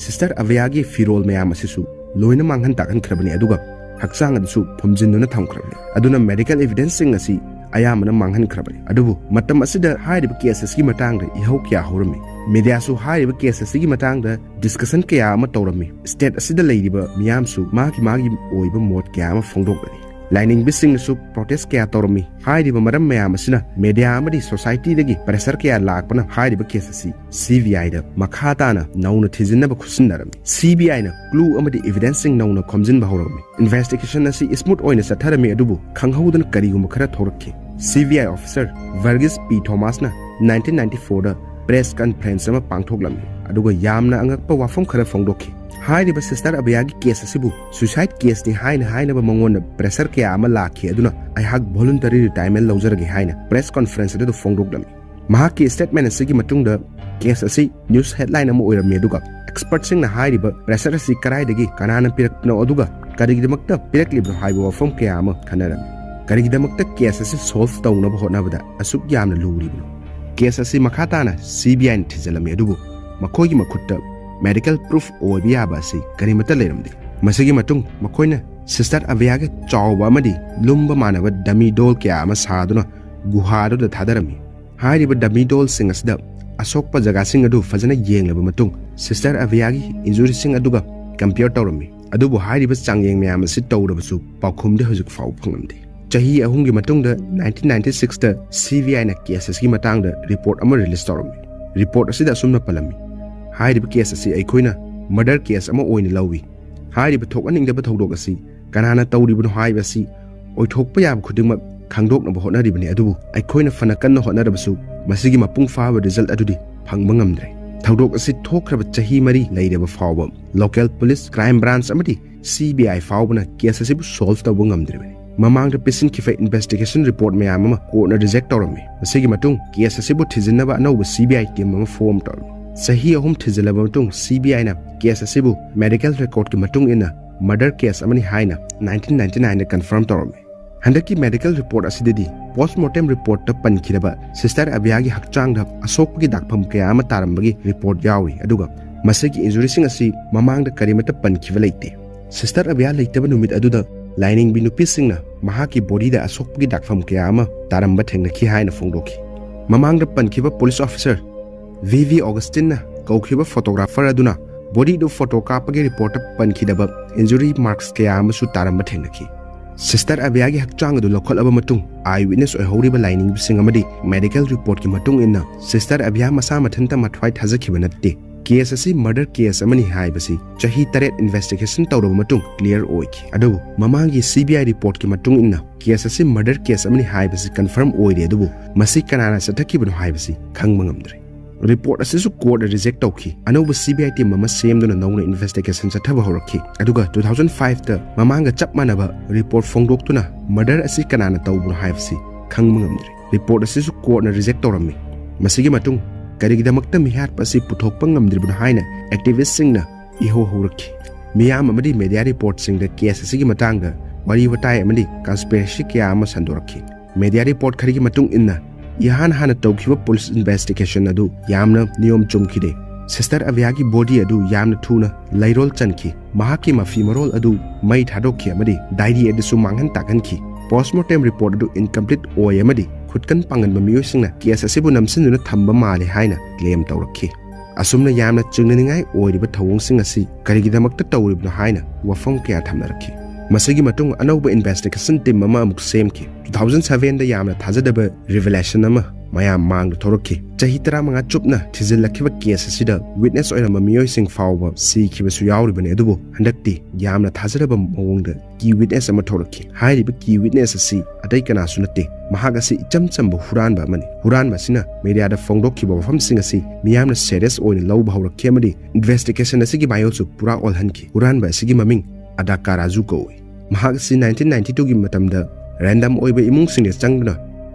ꯁꯤꯁꯇꯔ ꯑꯕꯤꯌꯥꯒꯤ ꯐꯤꯔꯣꯜ ꯃꯌꯥꯝ ꯑꯁꯤꯁꯨ ꯂꯣꯏꯅ ꯃꯥꯡꯍꯟ ꯇꯥꯛꯍꯟꯈ꯭ꯔꯕꯅꯤ, ꯑꯗꯨꯒ ꯍꯛꯆꯥꯡ ꯑꯗꯨꯁꯨ ꯐꯨꯝꯖꯤꯟꯗꯨꯅ ꯊꯝꯈ꯭ꯔꯕꯅꯤ꯫ ꯑꯗꯨꯅ ꯃꯦꯗꯤꯀꯦꯜ ꯏꯚꯤꯗꯦꯟꯁꯁꯤꯡ ꯑꯁꯤ ꯑꯌꯥꯝꯕꯅ ꯃꯥꯡꯍꯟꯈ꯭ꯔꯕꯅꯤ꯫ ꯑꯗꯨꯕꯨ ꯃꯇꯝ ꯑꯁꯤꯗ ꯍꯥꯏꯔꯤꯕ ꯀꯦꯁ ꯑꯁꯤꯒꯤ ꯃꯇꯥꯡꯗ ꯏꯍꯧ ꯀꯌꯥ ꯍꯧꯔꯝꯃꯤ꯫ ꯃꯦꯗꯤꯌꯥꯁꯨ ꯍꯥꯏꯔꯤꯕ ꯀꯦꯁ ꯑꯁꯤꯒꯤ ꯃꯇꯥꯡꯗ ꯗꯤꯁꯀꯁꯟ ꯀꯌꯥ ꯑꯃ ꯇꯧꯔꯝꯃꯤ꯫ ꯁ꯭ꯇꯦꯠ ꯑꯁꯤꯗ ꯂꯩꯔꯤꯕ ꯃꯤꯌꯥꯝꯁꯨ ꯃꯥꯒꯤ ꯃꯥꯒꯤ ꯑꯣꯏꯕ ꯃꯣꯠ ꯀꯌꯥ ꯑꯃ ꯐꯣꯡꯗꯣꯛꯂꯝꯃꯤ꯫ ꯂꯥꯏꯅꯤꯡꯕꯁꯤꯡꯅꯁꯨ ꯄ꯭ꯔꯣꯇꯦꯁ ꯀꯌꯥ ꯇꯧꯔꯝꯃꯤ꯫ ꯍꯥꯏꯔꯤꯕ ꯃꯔꯝ ꯃꯌꯥꯝ ꯑꯁꯤꯅ ꯃꯦꯗꯤꯌꯥ ꯑꯃꯗꯤ ꯁꯣꯁꯥꯏꯇꯤꯗꯒꯤ ꯄ꯭ꯔꯦꯁꯔ ꯀꯌꯥ ꯂꯥꯛꯄꯅ ꯍꯥꯏꯔꯤꯕ ꯀꯦꯁ ꯑꯁꯤ ꯁꯤ ꯕꯤ ꯑꯥꯏꯗ ꯃꯈꯥ ꯇꯥꯅ ꯅꯧꯅ ꯊꯤꯖꯤꯟꯅꯕ ꯈꯨꯠꯁꯤꯟꯅꯔꯝꯃꯤ꯫ ꯁꯤ ꯕꯤ ꯑꯥꯏꯅ ꯀ꯭ꯂꯨ ꯑꯃꯗꯤ ꯏꯚꯤꯗꯦꯟꯁꯁꯤꯡ ꯅꯧꯅ ꯈꯣꯝꯖꯤꯟꯕ ꯍꯧꯔꯝꯃꯤ꯫ ꯏꯟꯚꯦꯁꯇꯤꯒꯦꯁꯟ ꯑꯁꯤ ꯁ꯭ꯃꯨꯠ ꯑꯣꯏꯅ ꯆꯠꯊꯔꯝꯃꯤ, ꯑꯗꯨꯕꯨ ꯈꯪꯍꯧꯗꯅ ꯀꯔꯤꯒꯨꯝꯕ ꯈꯔ ꯊꯣꯔꯛꯈꯤ꯫ ꯁꯤ ꯕꯤ ꯑꯥꯏ ꯑꯣꯐꯤꯁꯔ ꯚꯔꯒꯤꯁ ꯄꯤ ꯊꯣꯃꯥꯁꯅ ꯅꯥꯏꯟꯇꯤꯟ ꯅꯥꯏꯟꯇꯤ ꯐꯣꯔꯗ ꯄ꯭ꯔꯦꯁ ꯀꯟꯐꯔꯦꯟꯁ ꯑꯃ ꯄꯥꯡꯊꯣꯛꯂꯝꯃꯤ, ꯑꯗꯨꯒ ꯌꯥꯝꯅ ꯑꯉꯛꯄ ꯋꯥꯐꯝ ꯈꯔ ꯐꯣꯡꯗꯣꯛꯈꯤ꯫ ꯍꯥꯏꯔꯤꯕ ꯁꯤꯁꯇꯔ ꯑꯕꯤꯌꯥꯒꯤ ꯀꯦꯁ ꯑꯁꯤꯕꯨ ꯁꯨꯏꯁꯥꯏꯗ ꯀꯦꯁꯅꯤ ꯍꯥꯏꯅ ꯍꯥꯏꯅꯕ ꯃꯉꯣꯟꯗ ꯄ꯭ꯔꯦꯁꯔ ꯀꯌꯥ ꯑꯃ ꯂꯥꯛꯈꯤ, ꯑꯗꯨꯅ ꯑꯩꯍꯥꯛ ꯚꯣꯂꯨꯟꯇꯔꯤ ꯔꯤꯇꯥꯌꯔꯃꯦꯟ ꯂꯧꯖꯔꯒꯦ ꯍꯥꯏꯅ ꯄ꯭ꯔꯦꯁ ꯀꯟꯐꯔꯦꯟꯁ ꯑꯗꯨꯗ ꯐꯣꯡꯗꯣꯛꯂꯝꯃꯤ꯫ ꯃꯍꯥꯛꯀꯤ ꯁ꯭ꯇꯦꯠꯃꯦꯟ ꯑꯁꯤꯒꯤ ꯃꯇꯨꯡꯗ ꯀꯦꯁ ꯑꯁꯤ ꯅ꯭ꯌꯨꯁ ꯍꯦꯗꯂꯥꯏꯟ ꯑꯃ ꯑꯣꯏꯔꯝꯃꯤ, ꯑꯗꯨꯒ ꯑꯦꯛꯁꯄꯔꯠꯁꯤꯡꯅ ꯍꯥꯏꯔꯤꯕ ꯄ꯭ꯔꯦꯁꯔ ꯑꯁꯤ ꯀꯗꯥꯏꯗꯒꯤ, ꯀꯅꯥꯅ ꯄꯤꯔꯛꯄꯅꯣ, ꯑꯗꯨꯒ ꯀꯔꯤꯒꯤꯗꯃꯛꯇ ꯄꯤꯔꯛꯂꯤꯕꯅꯣ ꯍꯥꯏꯕ ꯋꯥꯐꯝ ꯀꯌꯥ ꯑꯃ ꯈꯟꯅꯔꯝꯃꯤ꯫ ꯀꯔꯤꯒꯤꯗꯃꯛꯇ ꯀꯦꯁ ꯑꯁꯤ ꯁꯣꯜꯚ ꯇꯧꯅꯕ ꯍꯣꯠꯅꯕꯗ ꯑꯁꯨꯛ ꯌꯥꯝꯅ ꯂꯨꯔꯤꯕꯅꯣ? ꯀꯦꯁ ꯑꯁꯤ ꯃꯈꯥ ꯇꯥꯅ ꯁꯤ ꯕꯤ ꯑꯥꯏꯅ ꯊꯤꯖꯤꯜꯂꯝꯃꯤ, ꯑꯗꯨꯕꯨ ꯃꯈꯣꯏꯒꯤ ꯃꯈꯨꯠꯇ ꯃꯦꯗꯤꯀꯦꯜ ꯄ꯭ꯔꯨꯐ ꯑꯣꯏꯕ ꯌꯥꯕ ꯑꯁꯤ ꯀꯔꯤꯃꯠꯇ ꯂꯩꯔꯝꯗꯦ꯫ ꯃꯁꯤꯒꯤ ꯃꯇꯨꯡ ꯃꯈꯣꯏꯅ ꯁꯤꯁꯇꯔ ꯑꯕꯤꯌꯥꯒꯤ ꯆꯥꯎꯕ ꯑꯃꯗꯤ ꯂꯨꯝꯕ ꯃꯥꯟꯅꯕ ꯗꯃꯤ ꯗꯣꯜ ꯀꯌꯥ ꯑꯃ ꯁꯥꯗꯨꯅ ꯒꯨꯍꯥ ꯑꯗꯨꯗ ꯊꯥꯗꯔꯝꯃꯤ꯫ ꯍꯥꯏꯔꯤꯕ ꯗꯃꯤ ꯗꯣꯜꯁꯤꯡ ꯑꯁꯤꯗ ꯑꯁꯣꯛꯄ ꯖꯒꯥꯁꯤꯡ ꯑꯗꯨ ꯐꯖꯅ ꯌꯦꯡꯂꯕ ꯃꯇꯨꯡ, ꯁꯤꯁꯇꯔ ꯑꯕꯤꯌꯥꯒꯤ ꯏꯟꯖꯨꯔꯤꯁꯤꯡ ꯑꯗꯨꯒ ꯀꯝꯄꯤꯌꯔ ꯇꯧꯔꯝꯃꯤ꯫ ꯑꯗꯨꯕꯨ ꯍꯥꯏꯔꯤꯕ ꯆꯥꯡꯌꯦꯡ ꯃꯌꯥꯝ ꯑꯁꯤ ꯇꯧꯔꯕꯁꯨ ꯄꯥꯎꯈꯨꯝꯗꯤ ꯍꯧꯖꯤꯛ ꯐꯥꯎꯕ ꯐꯪꯂꯝꯗꯦ꯫ ꯆꯍꯤ ꯑꯍꯨꯝꯒꯤ ꯃꯇꯨꯡꯗ, ꯅꯥꯏꯟꯇꯤꯟ ꯅꯥꯏꯟꯇꯤ ꯁꯤꯛꯁꯇ ꯁꯤ ꯕꯤ ꯑꯥꯏꯅ ꯀꯦꯁ ꯑꯁꯤꯒꯤ ꯃꯇꯥꯡꯗ ꯔꯤꯄꯣꯔꯠ ꯑꯃ ꯔꯤꯂꯤꯖ ꯇꯧꯔꯝꯃꯤ꯫ ꯔꯤꯄꯣꯔꯠ ꯑꯁꯤꯗ ꯑꯁꯨꯝꯅ ꯄꯜꯂꯝꯃꯤ: "ꯍꯥꯏꯔꯤꯕ ꯀꯦꯁ ꯑꯁꯤ ꯑꯩꯈꯣꯏꯅ ꯃꯔꯗꯔ ꯀꯦꯁ ꯑꯃ ꯑꯣꯏꯅ ꯂꯧꯏ꯫ ꯍꯥꯏꯔꯤꯕ ꯊꯣꯛꯍꯟꯅꯤꯡꯗꯕ ꯊꯧꯗꯣꯛ ꯑꯁꯤ ꯀꯅꯥꯅ ꯇꯧꯔꯤꯕꯅꯣ ꯍꯥꯏꯕ ꯑꯁꯤ ꯑꯣꯏꯊꯣꯛꯄ ꯌꯥꯕ ꯈꯨꯗꯤꯡꯃꯛ ꯈꯪꯗꯣꯛꯅꯕ ꯍꯣꯠꯅꯔꯤꯕꯅꯤ, ꯑꯗꯨꯕꯨ ꯑꯩꯈꯣꯏꯅ ꯐꯅ ꯀꯟꯅ ꯍꯣꯠꯅꯔꯕꯁꯨ ꯃꯁꯤꯒꯤ ꯃꯄꯨꯡ ꯐꯥꯕ ꯔꯤꯖꯜꯠ ꯑꯗꯨꯗꯤ ꯐꯪꯕ ꯉꯝꯗ꯭ꯔꯦ꯫ ꯊꯧꯗꯣꯛ ꯑꯁꯤ ꯊꯣꯛꯈ꯭ꯔꯕ ꯆꯍꯤ ꯃꯔꯤ ꯂꯩꯔꯕ ꯐꯥꯎꯕ ꯂꯣꯀꯦꯜ ꯄꯨꯂꯤꯁ, ꯀ꯭ꯔꯥꯏꯝ ꯕ꯭ꯔꯥꯟꯆ ꯑꯃꯗꯤ ꯁꯤ ꯕꯤ ꯑꯥꯏ ꯐꯥꯎꯕꯅ ꯀꯦꯁ ꯑꯁꯤꯕꯨ ꯁꯣꯜꯚ ꯇꯧꯕ ꯉꯝꯗ꯭ꯔꯤꯕꯅꯤ꯫ ꯃꯃꯥꯡꯗ ꯄꯤꯁꯤꯟꯈꯤꯕ ꯏꯟꯚꯦꯁꯇꯤꯒꯦꯁꯟ ꯔꯤꯄꯣꯔꯠ ꯃꯌꯥꯝ ꯑꯃ ꯀꯣꯔꯠꯅ ꯔꯤꯖꯦꯛ ꯇꯧꯔꯝꯃꯤ꯫ ꯃꯁꯤꯒꯤ ꯃꯇꯨꯡ ꯀꯦꯁ ꯑꯁꯤꯕꯨ ꯊꯤꯖꯤꯟꯅꯕ ꯑꯅꯧꯕ ꯁꯤ ꯕꯤ ꯑꯥꯏ ꯇꯤꯝ ꯑꯃ ꯐꯣꯔꯝ ꯇꯧꯔꯝꯃꯤ꯫ ꯆꯍꯤ ꯑꯍꯨꯝ ꯊꯤꯖꯤꯜꯂꯕ ꯃꯇꯨꯡ, ꯁꯤ ꯕꯤ ꯑꯥꯏꯅ ꯀꯦꯁ ꯑꯁꯤꯕꯨ ꯃꯦꯗꯤꯀꯦꯜ ꯔꯦꯀꯣꯔꯠꯀꯤ ꯃꯇꯨꯡ ꯏꯟꯅ ꯃꯔꯗꯔ ꯀꯦꯁ ꯑꯃꯅꯤ ꯍꯥꯏꯅ ꯅꯥꯏꯟꯇꯤꯟ ꯅꯥꯏꯟꯇꯤ ꯅꯥꯏꯟꯗ ꯀꯟꯐꯥꯔꯝ ꯇꯧꯔꯝꯃꯤ꯫ ꯍꯟꯗꯛꯀꯤ ꯃꯦꯗꯤꯀꯦꯜ ꯔꯤꯄꯣꯔꯠ ꯑꯁꯤꯗꯗꯤ ꯄꯣꯁꯠꯃꯣꯔꯇꯦꯝ ꯔꯤꯄꯣꯔꯠꯇ ꯄꯟꯈꯤꯗꯕ ꯁꯤꯁꯇꯔ ꯑꯕꯤꯌꯥꯒꯤ ꯍꯛꯆꯥꯡꯗ ꯑꯁꯣꯛꯄꯒꯤ ꯗꯥꯛꯐꯝ ꯀꯌꯥ ꯑꯃ ꯇꯥꯔꯝꯕꯒꯤ ꯔꯤꯄꯣꯔꯠ ꯌꯥꯎꯔꯤ, ꯑꯗꯨꯒ ꯃꯁꯤꯒꯤ ꯏꯟꯖꯨꯔꯤꯁꯤꯡ ꯑꯁꯤ ꯃꯃꯥꯡꯗ ꯀꯔꯤꯃꯠꯇ ꯄꯟꯈꯤꯕ ꯂꯩꯇꯦ꯫ ꯁꯤꯁꯇꯔ ꯑꯕꯤꯌꯥ ꯂꯩꯇꯕ ꯅꯨꯃꯤꯠ ꯑꯗꯨꯗ ꯂꯥꯏꯅꯤꯡꯕꯤ ꯅꯨꯄꯤꯁꯤꯡꯅ ꯃꯍꯥꯛꯀꯤ ꯕꯣꯗꯤꯗ ꯑꯁꯣꯛꯄꯒꯤ ꯗꯥꯛꯐꯝ ꯀꯌꯥ ꯑꯃ ꯇꯥꯔꯝꯕ ꯊꯦꯡꯅꯈꯤ ꯍꯥꯏꯅ ꯐꯣꯡꯗꯣꯛꯈꯤ꯫ ꯃꯃꯥꯡꯗ ꯄꯟꯈꯤꯕ ꯄꯨꯂꯤꯁ ꯑꯣꯐꯤꯁꯔ ꯚꯤ ꯚꯤ ꯑꯣꯒꯁꯇꯤꯟꯅ ꯀꯧꯈꯤꯕ ꯐꯣꯇꯣꯒ꯭ꯔꯥꯐꯔ ꯑꯗꯨꯅ ꯕꯣꯗꯤꯗꯨ ꯐꯣꯇꯣ ꯀꯥꯞꯄꯒꯤ ꯔꯤꯄꯣꯔꯠꯇ ꯄꯟꯈꯤꯗꯕ ꯏꯟꯖꯨꯔꯤ ꯃꯥꯔꯛꯁ ꯀꯌꯥ ꯑꯃꯁꯨ ꯇꯥꯔꯝꯕ ꯊꯦꯡꯅꯈꯤ꯫ ꯁꯤꯁꯇꯔ ꯑꯕꯤꯌꯥꯒꯤ ꯍꯛꯆꯥꯡ ꯑꯗꯨ ꯂꯧꯈꯠꯂꯕ ꯃꯇꯨꯡ, ꯑꯥꯏ ꯋꯤꯠꯅꯦꯁ ꯑꯣꯏꯍꯧꯔꯤꯕ ꯂꯥꯏꯅꯤꯡꯕꯁꯤꯡ ꯑꯃꯗꯤ ꯃꯦꯗꯤꯀꯦꯜ ꯔꯤꯄꯣꯔꯠꯀꯤ ꯃꯇꯨꯡ ꯏꯟꯅ, ꯁꯤꯁꯇꯔ ꯑꯕꯤꯌꯥ ꯃꯁꯥ ꯃꯊꯟꯇ ꯃꯊ꯭ꯋꯥꯏ ꯊꯥꯖꯈꯤꯕ ꯅꯠꯇꯦ꯫ ꯀꯦꯁ ꯑꯁꯤ ꯃꯔꯗꯔ ꯀꯦꯁ ꯑꯃꯅꯤ ꯍꯥꯏꯕꯁꯤ ꯆꯍꯤ ꯇꯔꯦꯠ ꯏꯟꯚꯦꯁꯇꯤꯒꯦꯁꯟ ꯇꯧꯔꯕ ꯃꯇꯨꯡ ꯀ꯭ꯂꯤꯌꯔ ꯑꯣꯏꯈꯤ꯫ ꯑꯗꯨꯕꯨ ꯃꯃꯥꯡꯒꯤ ꯁꯤ ꯕꯤ ꯑꯥꯏ ꯔꯤꯄꯣꯔꯠꯀꯤ ꯃꯇꯨꯡ ꯏꯟꯅ, ꯀꯦꯁ ꯑꯁꯤ ꯃꯔꯗꯔ ꯀꯦꯁ ꯑꯃꯅꯤ ꯍꯥꯏꯕꯁꯤ ꯀꯟꯐꯥꯔꯝ ꯑꯣꯏꯔꯦ, ꯑꯗꯨꯕꯨ ꯃꯁꯤ ꯀꯅꯥꯅ ꯆꯠꯊꯈꯤꯕꯅꯣ ꯍꯥꯏꯕꯁꯤ ꯈꯪꯕ ꯉꯝꯗ꯭ꯔꯦ꯫ ꯔꯤꯄꯣꯔꯠ ꯑꯁꯤꯁꯨ ꯀꯣꯔꯠꯅ ꯔꯤꯖꯦꯛ ꯇꯧꯈꯤ꯫ ꯑꯅꯧꯕ ꯁꯤ ꯕꯤ ꯑꯥꯏ ꯇꯤꯝ ꯑꯃ ꯁꯦꯝꯗꯨꯅ ꯅꯧꯅ ꯏꯟꯚꯦꯁꯇꯤꯒꯦꯁꯟ ꯆꯠꯊꯕ ꯍꯧꯔꯛꯈꯤ꯫ ꯑꯗꯨꯒ ꯇꯨ ꯊꯥꯎꯖꯟ ꯐꯥꯏꯚꯇ ꯃꯃꯥꯡꯒ ꯆꯞ ꯃꯥꯟꯅꯕ ꯔꯤꯄꯣꯔꯠ ꯐꯣꯡꯗꯣꯛꯇꯨꯅ ꯃꯔꯗꯔ ꯑꯁꯤ ꯀꯅꯥꯅ ꯇꯧꯕꯅꯣ ꯍꯥꯏꯕꯁꯤ ꯈꯪꯕ ꯉꯝꯗ꯭ꯔꯦ꯫ ꯔꯤꯄꯣꯔꯠ ꯑꯁꯤꯁꯨ ꯀꯣꯔꯠꯅ ꯔꯤꯖꯦꯛ ꯇꯧꯔꯝꯃꯤ꯫ ꯃꯁꯤꯒꯤ ꯃꯇꯨꯡ ꯀꯔꯤꯒꯤꯗꯃꯛꯇ ꯃꯤꯍꯥꯠꯄ ꯑꯁꯤ ꯄꯨꯊꯣꯛꯄ ꯉꯝꯗ꯭ꯔꯤꯕꯅꯣ ꯍꯥꯏꯅ activistꯁꯤꯡꯅ ꯏꯍꯧ ꯍꯧꯔꯛꯈꯤ꯫ ꯃꯤꯌꯥꯝ ꯑꯃꯗꯤ media reportꯁꯤꯡꯗ case ꯑꯁꯤꯒꯤ ꯃꯇꯥꯡꯗ ꯋꯥꯔꯤ ꯋꯥꯇꯥꯏ ꯑꯃꯗꯤ conspiracy ꯀꯌꯥ ꯑꯃ ꯁꯟꯗꯣꯔꯛꯈꯤ꯫ Media report ꯈꯔꯒꯤ ꯃꯇꯨꯡ ꯏꯟꯅ, ꯏꯍꯥꯟ ꯍꯥꯟꯅ ꯇꯧꯈꯤꯕ police investigation ꯑꯗꯨ ꯌꯥꯝꯅ ꯅꯤꯌꯣꯝ ꯆꯨꯝꯈꯤꯗꯦ꯫ Sister Avia ꯒꯤ body ꯑꯗꯨ ꯌꯥꯝꯅ ꯊꯨꯅ ꯂꯩꯔꯣꯜ ꯆꯟꯈꯤ꯫ ꯃꯍꯥꯛꯀꯤ ꯃꯐꯤ ꯃꯔꯣꯜ ꯑꯗꯨ ꯃꯩ ꯊꯥꯗꯣꯛꯈꯤ ꯑꯃꯗꯤ diary ꯑꯗꯨꯁꯨ ꯃꯥꯡꯍꯟ ꯇꯥꯛꯍꯟꯈꯤ꯫ Postmortem report ꯑꯗꯨ incomplete ꯑꯣꯏ ꯑꯃꯗꯤ ꯈꯨꯠꯀꯟ ꯄꯥꯡꯒꯟꯕ ꯃꯤꯑꯣꯏꯁꯤꯡꯅ case ꯑꯁꯤꯕꯨ ꯅꯝꯁꯤꯟꯗꯨꯅ ꯊꯝꯕ ꯃꯥꯜꯂꯦ ꯍꯥꯏꯅ claim ꯇꯧꯔꯛꯈꯤ꯫ ꯑꯁꯨꯝꯅ ꯌꯥꯝꯅ ꯆꯤꯡꯅꯅꯤꯡꯉꯥꯏ ꯑꯣꯏꯔꯤꯕ ꯊꯧꯑꯣꯡꯁꯤꯡ ꯑꯁꯤ ꯀꯔꯤꯒꯤꯗꯃꯛꯇ ꯇꯧꯔꯤꯕꯅꯣ ꯍꯥꯏꯅ ꯋꯥꯐꯝ ꯀꯌꯥ ꯊꯝꯅꯔꯛꯈꯤ꯫ ꯃꯁꯤꯒꯤ ꯃꯇꯨꯡ ꯑꯅꯧꯕ investigation team ꯑꯃ ꯑꯃꯨꯛ ꯁꯦꯝꯈꯤ꯫ Two thousand sevenꯗ ꯌꯥꯝꯅ ꯊꯥꯖꯗꯕ revelation ꯑꯃ ꯃꯌꯥꯝ ꯃꯥꯡꯗ ꯊꯣꯔꯛꯈꯤ꯫ ꯆꯍꯤ ꯇꯔꯥꯃꯉꯥ ꯆꯨꯞꯅ ꯊꯤꯖꯤꯜꯂꯛꯈꯤꯕ case ꯑꯁꯤꯗ witness ꯑꯣꯏꯔꯝꯕ ꯃꯤꯑꯣꯏꯁꯤꯡ ꯐꯥꯎꯕ ꯁꯤꯈꯤꯕꯁꯨ ꯌꯥꯎꯔꯤꯕꯅꯤ꯫ ꯑꯗꯨꯕꯨ ꯍꯟꯗꯛꯇꯤ ꯌꯥꯝꯅ ꯊꯥꯖꯗꯕ ꯃꯑꯣꯡꯗ key witness ꯑꯃ ꯊꯣꯔꯛꯈꯤ꯫ ꯍꯥꯏꯔꯤꯕ key witness ꯑꯁꯤ ꯑꯇꯩ ꯀꯅꯥꯁꯨ ꯅꯠꯇꯦ, ꯃꯍꯥꯛ ꯑꯁꯤ ꯏꯆꯝ ꯆꯝꯕ ꯍꯨꯔꯥꯟꯕ ꯑꯃꯅꯤ꯫ ꯍꯨꯔꯥꯟꯕ ꯑꯁꯤꯅ mediaꯗ ꯐꯣꯡꯗꯣꯛꯈꯤꯕ ꯋꯥꯐꯝꯁꯤꯡ ꯑꯁꯤ ꯃꯤꯌꯥꯝꯅ serious ꯑꯣꯏꯅ ꯂꯧꯕ ꯍꯧꯔꯛꯈꯤ ꯑꯃꯗꯤ investigation ꯑꯁꯤꯒꯤ ꯃꯥꯌꯣꯜꯁꯨ ꯄꯨꯔꯥ ꯑꯣꯜꯍꯟꯈꯤ꯫ ꯍꯨꯔꯥꯟꯕ ꯑꯁꯤꯒꯤ ꯃꯃꯤꯡ ꯑꯗꯥꯀꯥ ꯔꯥꯖꯨ ꯀꯧꯏ꯫ ꯃꯍꯥꯛ ꯑꯁꯤ nineteen ninety twoꯒꯤ ꯃꯇꯝꯗ random ꯑꯣꯏꯕ ꯏꯃꯨꯡꯁꯤꯡꯗ ꯆꯪꯗꯨꯅ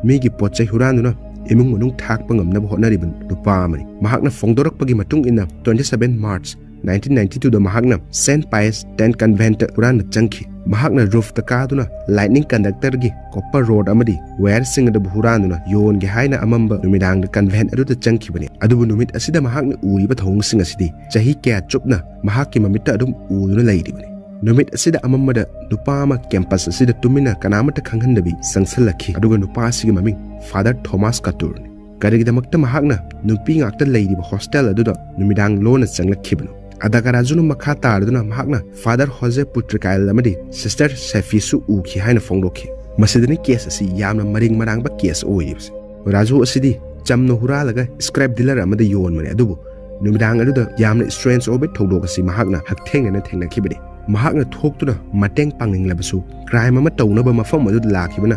ꯃꯤꯒꯤ ꯄꯣꯠ ꯆꯩ ꯍꯨꯔꯥꯟꯗꯨꯅ ꯏꯃꯨꯡ ꯃꯅꯨꯡ ꯊꯥꯛꯄ ꯉꯝꯅꯕ ꯍꯣꯠꯅꯔꯤꯕ ꯅꯨꯄꯥ ꯑꯃꯅꯤ꯫ ꯃꯍꯥꯛꯅ ꯐꯣꯡꯗꯣꯔꯛꯄꯒꯤ ꯃꯇꯨꯡ ꯏꯟꯅ, twenty seven March nineteen ninety twoꯗ ꯃꯍꯥꯛꯅ Saint Pius ten conventꯇ ꯍꯨꯔꯥꯟꯕ ꯆꯪꯈꯤ꯫ ꯃꯍꯥꯛꯅ roofꯇ ꯀꯥꯗꯨꯅ lightning conductorꯒꯤ copper rod ꯑꯃꯗꯤ wireꯁꯤꯡ ꯑꯗꯨꯕꯨ ꯍꯨꯔꯥꯟꯗꯨꯅ ꯌꯣꯟꯒꯦ ꯍꯥꯏꯅ ꯑꯃꯝꯕ ꯅꯨꯃꯤꯗꯥꯡꯗ convent ꯑꯗꯨꯗ ꯆꯪꯈꯤꯕꯅꯤ꯫ ꯑꯗꯨꯕꯨ ꯅꯨꯃꯤꯠ ꯑꯁꯤꯗ ꯃꯍꯥꯛꯅ ꯎꯔꯤꯕ ꯊꯧꯑꯣꯡꯁꯤꯡ ꯑꯁꯤꯗꯤ ꯆꯍꯤ ꯀꯌꯥ ꯆꯨꯞꯅ ꯃꯍꯥꯛꯀꯤ ꯃꯃꯤꯠꯇ ꯑꯗꯨꯝ ꯎꯗꯨꯅ ꯂꯩꯔꯤꯕꯅꯤ꯫ ꯅꯨꯃꯤꯠ ꯑꯁꯤꯗ ꯑꯃꯝꯕꯗ ꯅꯨꯄꯥ ꯑꯃ campus ꯑꯁꯤꯗ ꯇꯨꯃꯤꯟꯅ ꯀꯅꯥꯃꯠꯇ ꯈꯪꯍꯟꯗꯕꯤ ꯆꯪꯁꯤꯜꯂꯛꯈꯤ, ꯑꯗꯨꯒ ꯅꯨꯄꯥ ꯑꯁꯤꯒꯤ ꯃꯃꯤꯡ Father Thomas Coutureꯅꯤ꯫ ꯀꯔꯤꯒꯤꯗꯃꯛꯇ ꯃꯍꯥꯛꯅ ꯅꯨꯄꯤ ꯉꯥꯛꯇ ꯂꯩꯔꯤꯕ hostel ꯑꯗꯨꯗ ꯅꯨꯃꯤꯗꯥꯡ ꯂꯣꯟꯅ ꯆꯪꯂꯛꯈꯤꯕꯅꯣ? ꯑꯗꯥꯀꯥ ꯔꯥꯖꯨꯅ ꯃꯈꯥ ꯇꯥꯔꯗꯨꯅ ꯃꯍꯥꯛꯅ Father Jose Putricael ꯑꯃꯗꯤ Sister Safiꯁꯨ ꯎꯈꯤ ꯍꯥꯏꯅ ꯐꯣꯡꯗꯣꯛꯈꯤ꯫ ꯃꯁꯤꯗꯅꯤ case ꯑꯁꯤ ꯌꯥꯝꯅ ꯃꯔꯤꯡ ꯃꯔꯥꯡꯕ case ꯑꯣꯏꯔꯤꯕꯁꯤ꯫ ꯔꯥꯖꯨ ꯑꯁꯤꯗꯤ ꯆꯝꯅ ꯍꯨꯔꯥꯜꯂꯒ scrap dealer ꯑꯃꯗ ꯌꯣꯟꯕꯅꯤ, ꯑꯗꯨꯕꯨ ꯅꯨꯃꯤꯗꯥꯡ ꯑꯗꯨꯗ ꯌꯥꯝꯅ strange ꯑꯣꯏꯕ ꯊꯧꯗꯣꯛ ꯑꯁꯤ ꯃꯍꯥꯛꯅ ꯍꯛꯊꯦꯡꯅꯅ ꯊꯦꯡꯅꯈꯤꯕꯅꯤ꯫ ꯃꯍꯥꯛꯅ ꯊꯣꯛꯇꯨꯅ ꯃꯇꯦꯡ ꯄꯥꯡꯅꯤꯡꯂꯕꯁꯨ, crime ꯑꯃ ꯇꯧꯅꯕ ꯃꯐꯝ ꯑꯗꯨꯗ ꯂꯥꯛꯈꯤꯕꯅ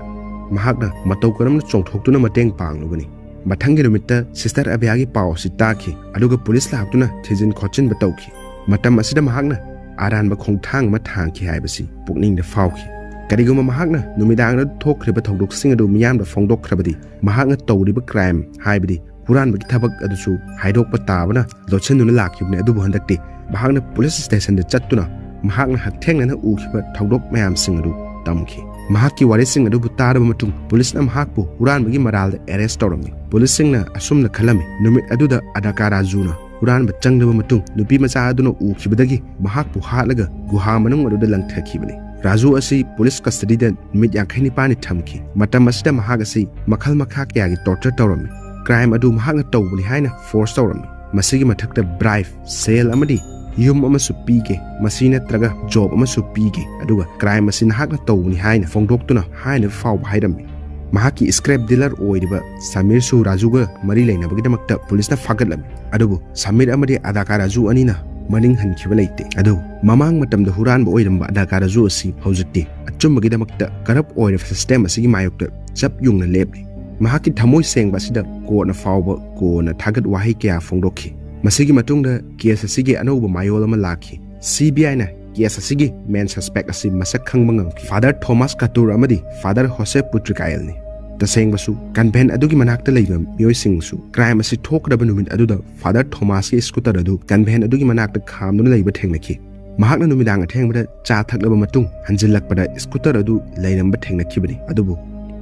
ꯃꯍꯥꯛꯅ ꯃꯇꯧ ꯀꯔꯝꯅ ꯆꯣꯡꯊꯣꯛꯇꯨꯅ ꯃꯇꯦꯡ ꯄꯥꯡꯂꯨꯒꯅꯤ? ꯃꯊꯪꯒꯤ ꯅꯨꯃꯤꯠꯇ Sister Aviaꯒꯤ ꯄꯥꯎ ꯑꯁꯤ ꯇꯥꯈꯤ, ꯑꯗꯨꯒ police ꯂꯥꯛꯇꯨꯅ ꯊꯤꯖꯤꯟ ꯈꯣꯠꯆꯤꯟꯕ ꯇꯧꯈꯤ꯫ ꯃꯇꯝ ꯑꯁꯤꯗ ꯃꯍꯥꯛꯅ ꯑꯔꯥꯟꯕ ꯈꯣꯡꯊꯥꯡ ꯑꯃ ꯊꯥꯡꯈꯤ ꯍꯥꯏꯕꯁꯤ ꯄꯨꯛꯅꯤꯡꯗ ꯐꯥꯎꯈꯤ꯫ ꯀꯔꯤꯒꯨꯝꯕ ꯃꯍꯥꯛꯅ ꯅꯨꯃꯤꯗꯥꯡꯗ ꯊꯣꯛꯈ꯭ꯔꯤꯕ ꯊꯧꯗꯣꯛꯁꯤꯡ ꯑꯗꯨ ꯃꯤꯌꯥꯝꯗ ꯐꯣꯡꯗꯣꯛꯈ꯭ꯔꯕꯗꯤ, ꯃꯍꯥꯛꯅ ꯇꯧꯔꯤꯕ crime, ꯍꯥꯏꯕꯗꯤ ꯍꯨꯔꯥꯟꯕꯒꯤ ꯊꯕꯛ ꯑꯗꯨꯁꯨ ꯍꯥꯏꯗꯣꯛꯄ ꯇꯥꯕꯅ ꯂꯣꯠꯁꯤꯟꯗꯨꯅ ꯂꯥꯛꯈꯤꯕꯅꯤ꯫ ꯑꯗꯨꯕꯨ ꯍꯟꯗꯛꯇꯤ ꯃꯍꯥꯛꯅ ꯄꯨꯂꯤꯁ ꯁ꯭ꯇꯦꯁꯟꯗ ꯆꯠꯇꯨꯅ ꯃꯍꯥꯛꯅ ꯍꯛꯊꯦꯡꯅꯅ ꯎꯈꯤꯕ ꯊꯧꯗꯣꯛ ꯃꯌꯥꯝꯁꯤꯡ ꯑꯗꯨ ꯇꯝꯈꯤ꯫ ꯃꯍꯥꯛꯀꯤ ꯋꯥꯔꯤꯁꯤꯡ ꯑꯗꯨꯕꯨ ꯇꯥꯔꯕ ꯃꯇꯨꯡ ꯄꯨꯂꯤꯁꯅ ꯃꯍꯥꯛꯄꯨ ꯍꯨꯔꯥꯟꯕꯒꯤ ꯃꯔꯥꯜꯗ ꯑꯦꯔꯦꯁ ꯇꯧꯔꯝꯃꯤ꯫ ꯄꯨꯂꯤꯁꯁꯤꯡꯅ ꯑꯁꯨꯝꯅ ꯈꯜꯂꯝꯃꯤ, ꯅꯨꯃꯤꯠ ꯑꯗꯨꯗ ꯑꯗꯥꯀꯥ ꯔꯥꯖꯨꯅ ꯍꯨꯔꯥꯟꯕ ꯆꯪꯂꯕ ꯃꯇꯨꯡ ꯅꯨꯄꯤ ꯃꯆꯥ ꯑꯗꯨꯅ ꯎꯈꯤꯕꯗꯒꯤ ꯃꯍꯥꯛꯄꯨ ꯍꯥꯠꯂꯒ ꯒꯨꯍꯥ ꯃꯅꯨꯡ ꯑꯗꯨꯗ ꯂꯪꯊꯈꯤꯕꯅꯤ꯫ ꯔꯥꯖꯨ ꯑꯁꯤ ꯄꯨꯂꯤꯁ ꯀꯁꯇꯗꯤꯗ ꯅꯨꯃꯤꯠ ꯌꯥꯡꯈꯩ ꯅꯤꯄꯥꯜꯅꯤ ꯊꯝꯈꯤ꯫ ꯃꯇꯝ ꯑꯁꯤꯗ ꯃꯍꯥꯛ ꯑꯁꯤ ꯃꯈꯜ ꯃꯈꯥ ꯀꯌꯥꯒꯤ ꯇꯣꯔꯆꯔ ꯇꯧꯔꯝꯃꯤ꯫ ꯀ꯭ꯔꯥꯏꯝ ꯑꯗꯨ ꯃꯍꯥꯛꯅ ꯇꯧꯕꯅꯤ ꯍꯥꯏꯅ ꯐꯣꯔꯁ ꯇꯧꯔꯝꯃꯤ꯫ ꯃꯁꯤꯒꯤ ꯃꯊꯛꯇ ꯕ꯭ꯔꯥꯏꯕ, ꯁꯦꯜ ꯑꯃꯗꯤ ꯌꯨꯝ ꯑꯃꯁꯨ ꯄꯤꯒꯦ, ꯃꯁꯤ ꯅꯠꯇ꯭ꯔꯒ ꯖꯣꯕ ꯑꯃꯁꯨ ꯄꯤꯒꯦ, ꯑꯗꯨꯒ ꯀ꯭ꯔꯥꯏꯝ ꯑꯁꯤ ꯅꯍꯥꯛꯅ ꯇꯧꯕꯅꯤ ꯍꯥꯏꯅ ꯐꯣꯡꯗꯣꯛꯇꯨꯅ ꯍꯥꯏꯅꯕ ꯐꯥꯎꯕ ꯍꯥꯏꯔꯝꯃꯤ꯫ ꯃꯍꯥꯛꯀꯤ ꯁ꯭ꯀ꯭ꯔꯦꯞ ꯗꯤꯂꯔ ꯑꯣꯏꯔꯤꯕ ꯁꯃꯤꯔꯁꯨ ꯔꯥꯖꯨꯒ ꯃꯔꯤ ꯂꯩꯅꯕꯒꯤꯗꯃꯛꯇ ꯄꯨꯂꯤꯁꯅ ꯐꯥꯒꯠꯂꯝꯃꯤ꯫ ꯑꯗꯨꯕꯨ ꯁꯃꯤꯔ ꯑꯃꯗꯤ ꯑꯗꯥꯀꯥ ꯔꯥꯖꯨ ꯑꯅꯤꯅ ꯃꯅꯤꯡ ꯍꯟꯈꯤꯕ ꯂꯩꯇꯦ꯫ ꯑꯗꯨꯕꯨ ꯃꯃꯥꯡ ꯃꯇꯝꯗ ꯍꯨꯔꯥꯟꯕ ꯑꯣꯏꯔꯝꯕ ꯑꯗꯥꯀꯥ ꯔꯥꯖꯨ ꯑꯁꯤ ꯍꯧꯖꯤꯛꯇꯤ ꯑꯆꯨꯝꯕꯒꯤꯗꯃꯛꯇ ꯀꯔꯞ ꯑꯣꯏꯔꯤꯕ ꯁꯤꯁꯇꯦꯝ ꯑꯁꯤꯒꯤ ꯃꯥꯌꯣꯛꯇ ꯆꯞ ꯌꯨꯡꯅ ꯂꯦꯞꯂꯤ꯫ ꯃꯍꯥꯛꯀꯤ ꯊꯃꯣꯏ ꯁꯦꯡꯕ ꯑꯁꯤꯗ ꯀꯣꯟꯅ ꯐꯥꯎꯕ ꯀꯣꯟꯅ ꯊꯥꯒꯠ ꯋꯥꯍꯩ ꯀꯌꯥ ꯐꯣꯡꯗꯣꯛꯈꯤ꯫ ꯃꯁꯤꯒꯤ ꯃꯇꯨꯡꯗ ꯀꯦꯁ ꯑꯁꯤꯒꯤ ꯑꯅꯧꯕ ꯃꯌꯣꯜ ꯑꯃ ꯂꯥꯛꯈꯤ꯫ ꯁꯤ ꯕꯤ ꯑꯥꯏꯅ ꯀꯦꯁ ꯑꯁꯤꯒꯤ ꯃꯦꯟ ꯁꯁꯄꯦꯛ ꯑꯁꯤ ꯃꯁꯛ ꯈꯪꯕ ꯉꯝꯈꯤ꯫ ꯐꯥꯗꯔ ꯊꯣꯃꯥꯁ ꯀꯇꯨꯔ ꯑꯃꯗꯤ ꯐꯥꯗꯔ ꯍꯣꯁꯦ ꯄꯨꯇ꯭ꯔꯤꯀꯥꯌꯦꯜꯅꯤ꯫ ꯇꯁꯦꯡꯕꯁꯨ, ꯀꯟꯚꯦꯟ ꯑꯗꯨꯒꯤ ꯃꯅꯥꯛꯇ ꯂꯩꯕ ꯃꯤꯑꯣꯏꯁꯤꯡꯁꯨ ꯀ꯭ꯔꯥꯏꯝ ꯑꯁꯤ ꯊꯣꯛꯀꯗꯕ ꯅꯨꯃꯤꯠ ꯑꯗꯨꯗ ꯐꯥꯗꯔ ꯊꯣꯃꯥꯁꯀꯤ ꯁ꯭ꯀꯨꯇꯔ ꯑꯗꯨ ꯀꯟꯚꯦꯟ ꯑꯗꯨꯒꯤ ꯃꯅꯥꯛꯇ ꯈꯥꯝꯗꯨꯅ ꯂꯩꯕ ꯊꯦꯡꯅꯈꯤ꯫ ꯃꯍꯥꯛꯅ ꯅꯨꯃꯤꯗꯥꯡ ꯑꯊꯦꯡꯕꯗ ꯆꯥ ꯊꯛꯂꯕ ꯃꯇꯨꯡ ꯍꯟꯖꯤꯜꯂꯛꯄꯗ ꯁ꯭ꯀꯨꯇꯔ ꯑꯗꯨ ꯂꯩꯔꯝꯕ ꯊꯦꯡꯅꯈꯤꯕꯅꯤ꯫ ꯑꯗꯨꯕꯨ